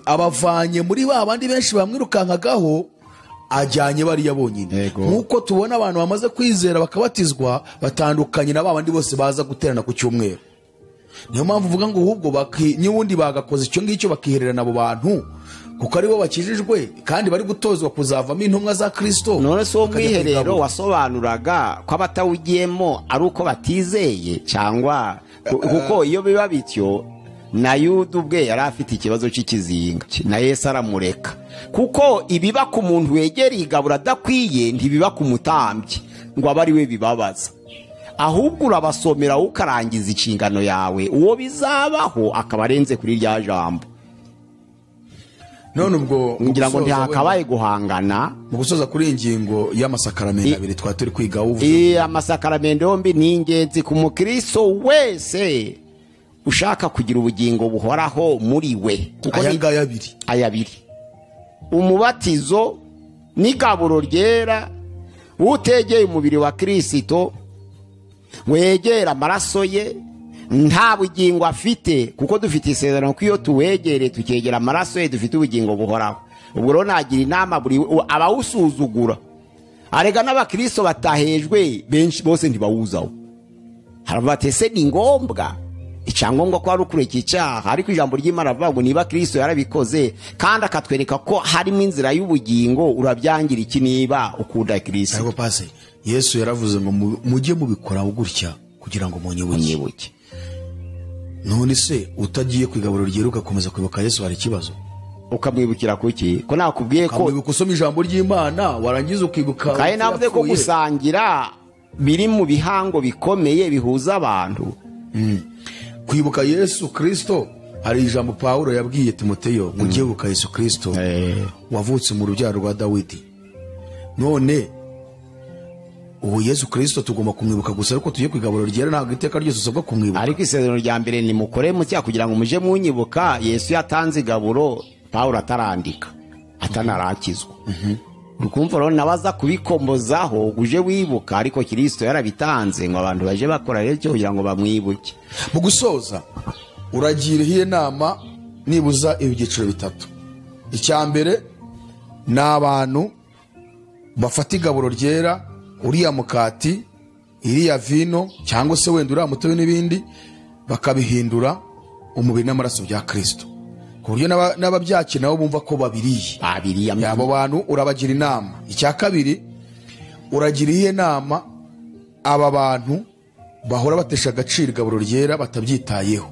Abavanye muri ba bandi benshi bamwirukankagaho, ajyanye bariya bonyine. Nkuko tubona abantu bamaze kwizera bakabatizwa batandukanye na babandi bose baza guterana ku cyumweru. Niyo mpamvu uvuga ngo ahubwo n'ubundi bagakoze icyo ngicyo bakihererana abo bantu, kuko aribo bakijijwe kandi bari gutozwa kuzavamo intumwa za Kristo. None se uwo mwiherero wasobanuraga ko abatawugiyemo ari uko batizeye, cyangwa kuko iyo biba bityo na Yuda ubwe yari afite ikibazo cy'ikizinga, na Yesu aramureka. Kuko ibiba ku muntu wegereye igaburo adakwiye ntibiba ku mutambyi ngo abe ari we bibabaza, ahubwo urabasomera ukarangiza inshingano yawe, uwo bizabaho akaba arenze kuri rya jambo. None ubwo ngira ngo ntihakabaye guhangana. Mu gusoza kuri iyi ngingo y'amasakaramentu abiri twari turi kwiga, uvuze amasakaramentu yombi ni ingenzi ku mukristo wese ushaka kugira ubugingo buhoraho muri we. Kuko aya ngaya abiri, umubatizo n'igaburo ryera, utegeye umubiri wa Kristo wegera amaraso ye nta bugingo afite, kuko dufite isezerano ko iyo tuwegere tukegera amaraso ye dufite ubugingo buhoraho. Ubwo rero nagira inama buri abawusuzugura, arega n'abakristo batahejwe benshi bose ntibawuzaho. Haravuga ati ese ni ngombwa? Icyangombwa ko ari ukureka icyaha, ariko ijambo ry'Imana rivuga ngo niba Kristo yarabikoze kandi akatwereka ko harimo inzira y'ubugingo, urabyangira iki niba ukunda Kristo? Ariko pase Yesu yaravuze ngo mujye mubikora gutya kugira ngo munyibuke. None se utagiye ku igaburo ryera ugakomeza kwibuka Yesu hari ikibazo? Ukamwibukira kuki? Ko nakubwiye ko ukamwibuka usoma ijambo ry'Imana, warangiza ukibuka. Kandi navuze ko gusangira biri mu bihango bikomeye bihuza abantu. Kwibuka Yesu Kristo, hari ijambo Pawulo yabwiye Timoteyo ngo ujye wibuka Yesu Kristo wavutse mu rubyaro rwa Dawidi. None ubu Yesu Kristo tugomba kumwibuka gusa, ariko tugiye ku igaburo ryera ntabwo iteka ryose usabwa kumwibuka. Ariko isezerano rya mbere ni mukore mutya kugira ngo muje munyibuka. Yesu yatanze igaburo Pawulo atarandika, atanarakizwa. Urukumva rero nabaza kubikombozaho uje wibuka, ariko Kristo yarabitanze ngo abantu baje bakora rero cyo kugira ngo bamwibuke. Mu gusoza uragira iyihe nama nibuza ibyiciro bitatu? Icya mbere ni abantu bafata igaburo ryera, uriya mukati, iriya vino, cyangwa se wenda uriya mutobe n'ibindi, bakabihindura umubiri n'amaraso bya Kristo, ku buryo n'ababyakira nabo bumva ko babiriye. Abo bantu urabagira inama. Icya kabiri, uragira iyihe nama aba bantu bahora batesha agaciro igaburo ryera batabyitayeho?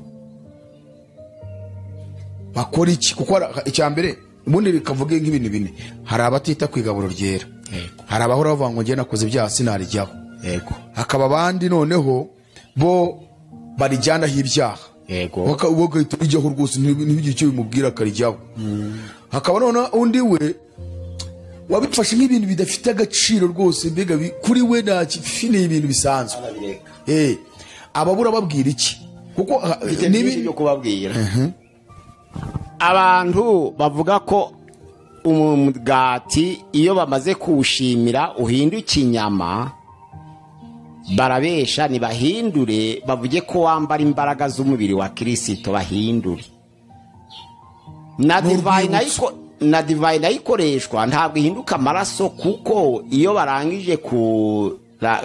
Bakora iki? Kuko icya mbere ubundi bikavuga nk'ibintu bine. Hari abatita ku igaburo ryera, hari abahora bavuga ngo njye nakoze ibyaha sinarijyaho, hakaba abandi noneho bo barijyanaho ibyaha, bagahita rijyaho rwose ntibigire icyo bimubwira akarijyaho. Hakaba noneho undi we wabifashe nk'ibintu bidafite agaciro rwose, mbega kuri we nta ni ibintu bisanzwe. Ababura babwira iki? Kuko nibi byo kubabwira abantu bavuga ko umugati iyo bamaze kuwushimira uhinduka inyama, barabesha. Ntibahindure, bavuge ko wambara imbaraga z'umubiri wa Kristo, bahindure. Na divayi nayo ikoreshwa ntabwo ihinduka amaraso, kuko iyo barangije ku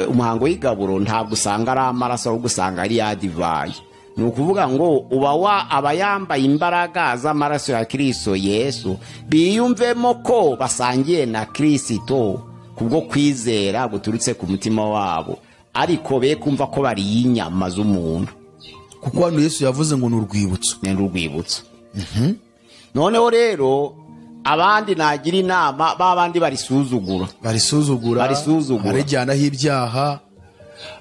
umuhango w'igaburo ntabwo usanga ari amaraso, ahubwo usanga ari ya divayi. Ni ukuvuga ngo uba aba yambaye imbaraga z'amaraso ya Kristo Yesu, biyumvemo ko basangiye na Kristo kubwo kwizera guturutse ku mutima wabo, ariko be kumva ko bariye inyama z'umuntu, kuko hano Yesu yavuze ngo ni urwibutso. Ni urwibutso. Noneho rero abandi nagira inama babandi barisuzugura, barijyanaho ibyaha.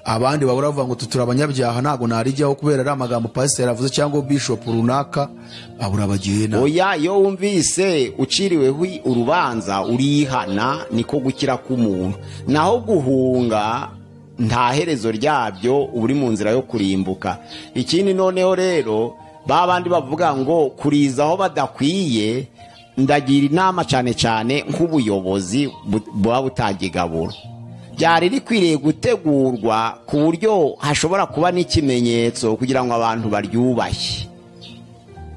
Abandi babura bavuga ngo tutura abanyabyaha ntago narijyaho kubera ari amagambo pasiteri avuze cyangwa bishop runaka, abura bagiye inama. Oya, iyo wumvise uciriweho urubanza urihana, niko gukira k'umuntu. Naho guhunga nta herezo ryabyo, uri mu nzira yo kurimbuka. Ikindi noneho rero babandi bavuga ngo kurizaho badakwiye, ndagira inama cyane cyane nk'ubuyobozi buba butagigabura, byari rikwiriye gutegurwa ku buryo hashobora kuba n'ikimenyetso kugira ngo abantu baryubahe.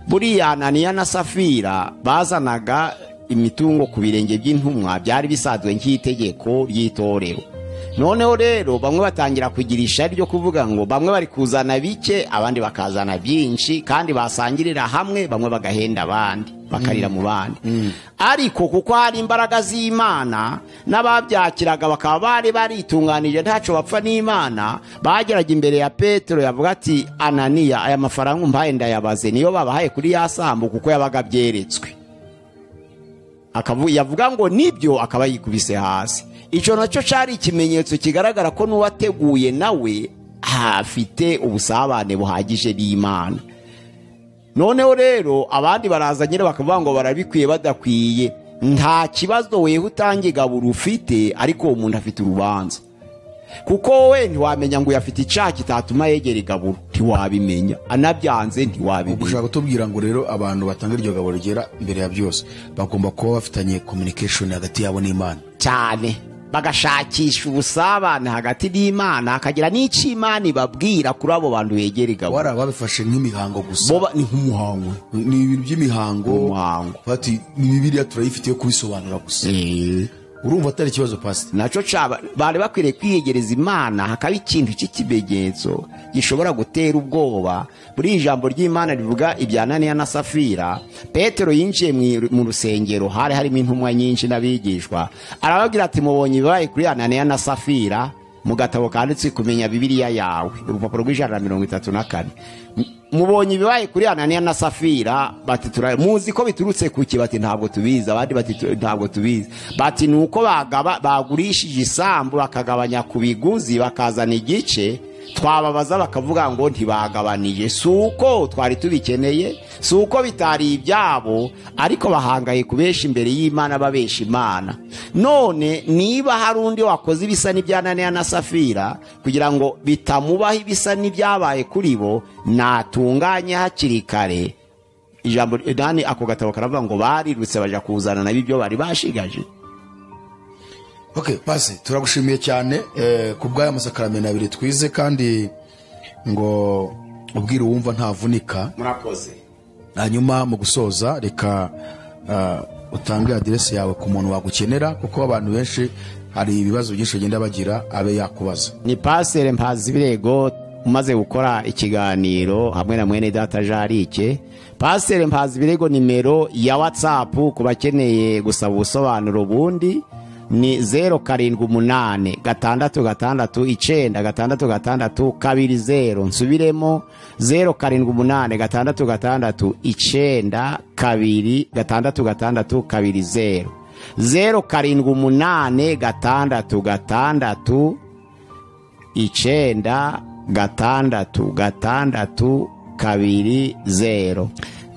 Buriya Ananiya na Safira bazanaga imitungo ku birenge by'intumwa, byari bisanzwe nk'itegeko ry'itorero. Noneho rero bamwe batangira kugira ishyari ryo kuvuga ngo bamwe bari kuzana bike abandi bakazana byinshi, kandi basangirira hamwe, bamwe bagahenda abandi bakarira mu bandi. Ariko kuko hari imbaraga z'Imana n'ababyakiraga bakaba bari baritunganije ntaco bapfa n'Imana, bageraga imbere ya Petero yavuga ati Ananiya, aya mafaranga umpaye ndayabaze, niyo babahaye kuri ya sambu, kuko yabaga byeretswe. Yavuga ngo nibyo, akaba yikubise hasi. Icyo nacyo cyari ikimenyetso kigaragara ko n'uwateguye nawe afite ubusabane buhagije n'Imana. Noneho rero abandi baraza nyine bakavuga ngo barabikwiye badakwiye. Nta kibazo weho utanga igaburo ufite, ariko uwo muntu afite urubanza, kuko wowe ntiwamenya ngo uyafite icyaha kitatuma yegera igaburo, ntiwabimenya, anabyanze ntiwabimenya. Ushaka kutubwira ngo rero abantu batanga iryo gaburo ryera mbere ya byose bagomba kuba bafitanye communication hagati yabo n'Imana cyane, bagashakisha ubusabane hagati n'Imana, hakagira n'icyo Imana ibabwira kuri abo bantu begera igaburo. Wari ababifashe nk'imihango gusa, bo ni nk'umuhango, ni ibintu by'imihango, bati ni Bibiliya turayifitiye kubisobanura gusa. Urumva atari ikibazo pastor? Naco bari bakwiriye kwiyegereza Imana, hakaba ikintu cy'ikimenyetso gishobora gutera ubwoba. Buri ijambo ry'Imana rivuga ibya Ananiya na Safira. Petero yinjiye mu rusengero, hari harimo intumwa nyinshi n'abigishwa, arababwira ati mubonye ibibaye kuri Ananiya na Safira, Mu gatabo kanditse Kumenya Bibiliya Yawe, urupapuro rw'134. Mubonye ibibaye kuri Ananiya na Safira, bati muzi ko biturutse kuki? Bati ntabwo tubizi. Abandi bati ntabwo tubizi. Bati nuko bagurishije isambu bakagabanya ku biguzi bakazana igice, twababaza bakavuga ngo ntibagabanije. Si uko twari tubikeneye, si uko bitari ibyabo, ariko bahangaye kubesha imbere y'Imana, babesha Imana. None niba hari undi wakoze ibisa n'ibya Ananiya na Safira kugira ngo bitamubaho ibisa n'ibyabaye kuri bo, natunganye hakiri kare. Ijambo nani ako gatabo karavuga ngo barirutse baja kuzana nabo ibyo bari bashigaje. Okay, pasi turagushimiye cyane ku bw'aya masakaramentu abiri twize, kandi ngo ubwira uwumva ntavunika. Murakoze. Hanyuma mu gusoza reka utange aderesi yawe ku muntu wagukenera, kuko abantu benshi hari ibibazo byinshi bagenda bagira, abe yakubaza. Ni Pasere Mpazibirego umaze gukora ikiganiro hamwe na mwene data Jarike. Pasere Mpazibirego, nimero ya WhatsApp ku bakeneye gusaba ubusobanuro bundi ni 078 6 6 9 6 6 20. Nsubiremo 078 6 9 2 6 6 20. 078 6 9 6 6 20.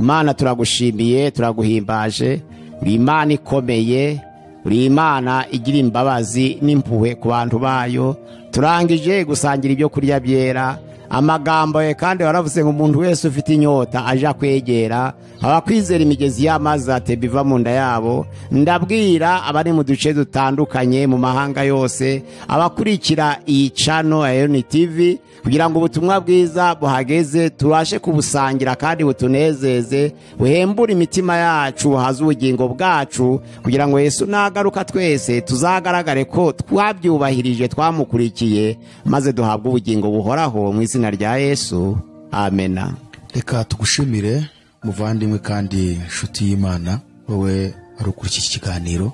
Imana turagushimiye, turaguhimbaje, uri Imana ikomeye, uri Imana igira imbabazi n'impuhwe ku bantu bayo. Turangije gusangira ibyo kurya byera, amagambo ye kandi waravuze ngo umuntu wese ufite inyota aja kwegera, abakwizera imigezi y'amazi atemba iva mu nda yabo. Ndabwira abari mu duce dutandukanye mu mahanga yose, abakurikira iyi channel ya Unity TV, kugira ngo ubutumwa bwiza buhageze tubashe kubusangira kandi butunezeze, buhembure imitima yacu, buhaze ubugingo bwacu, kugira ngo Yesu nagaruka twese tuzagaragare ko twabyubahirije, twamukurikiye, maze duhabwe ubugingo buhoraho mu izina rya Yesu. Amena. Reka tugushimire muvandimwe kandi nshuti y'Imana, wowe wari ukurikiye iki kiganiro.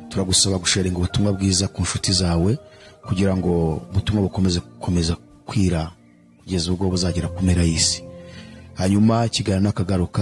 Turagusaba gusharinga ubutumwa bwiza ku nshuti zawe, kugira ngo ubutumwa bukomeze gukomeza kwira kugeza ubwo buzagera ku mpera y'isi. Hanyuma ikiganiro nakagaruka.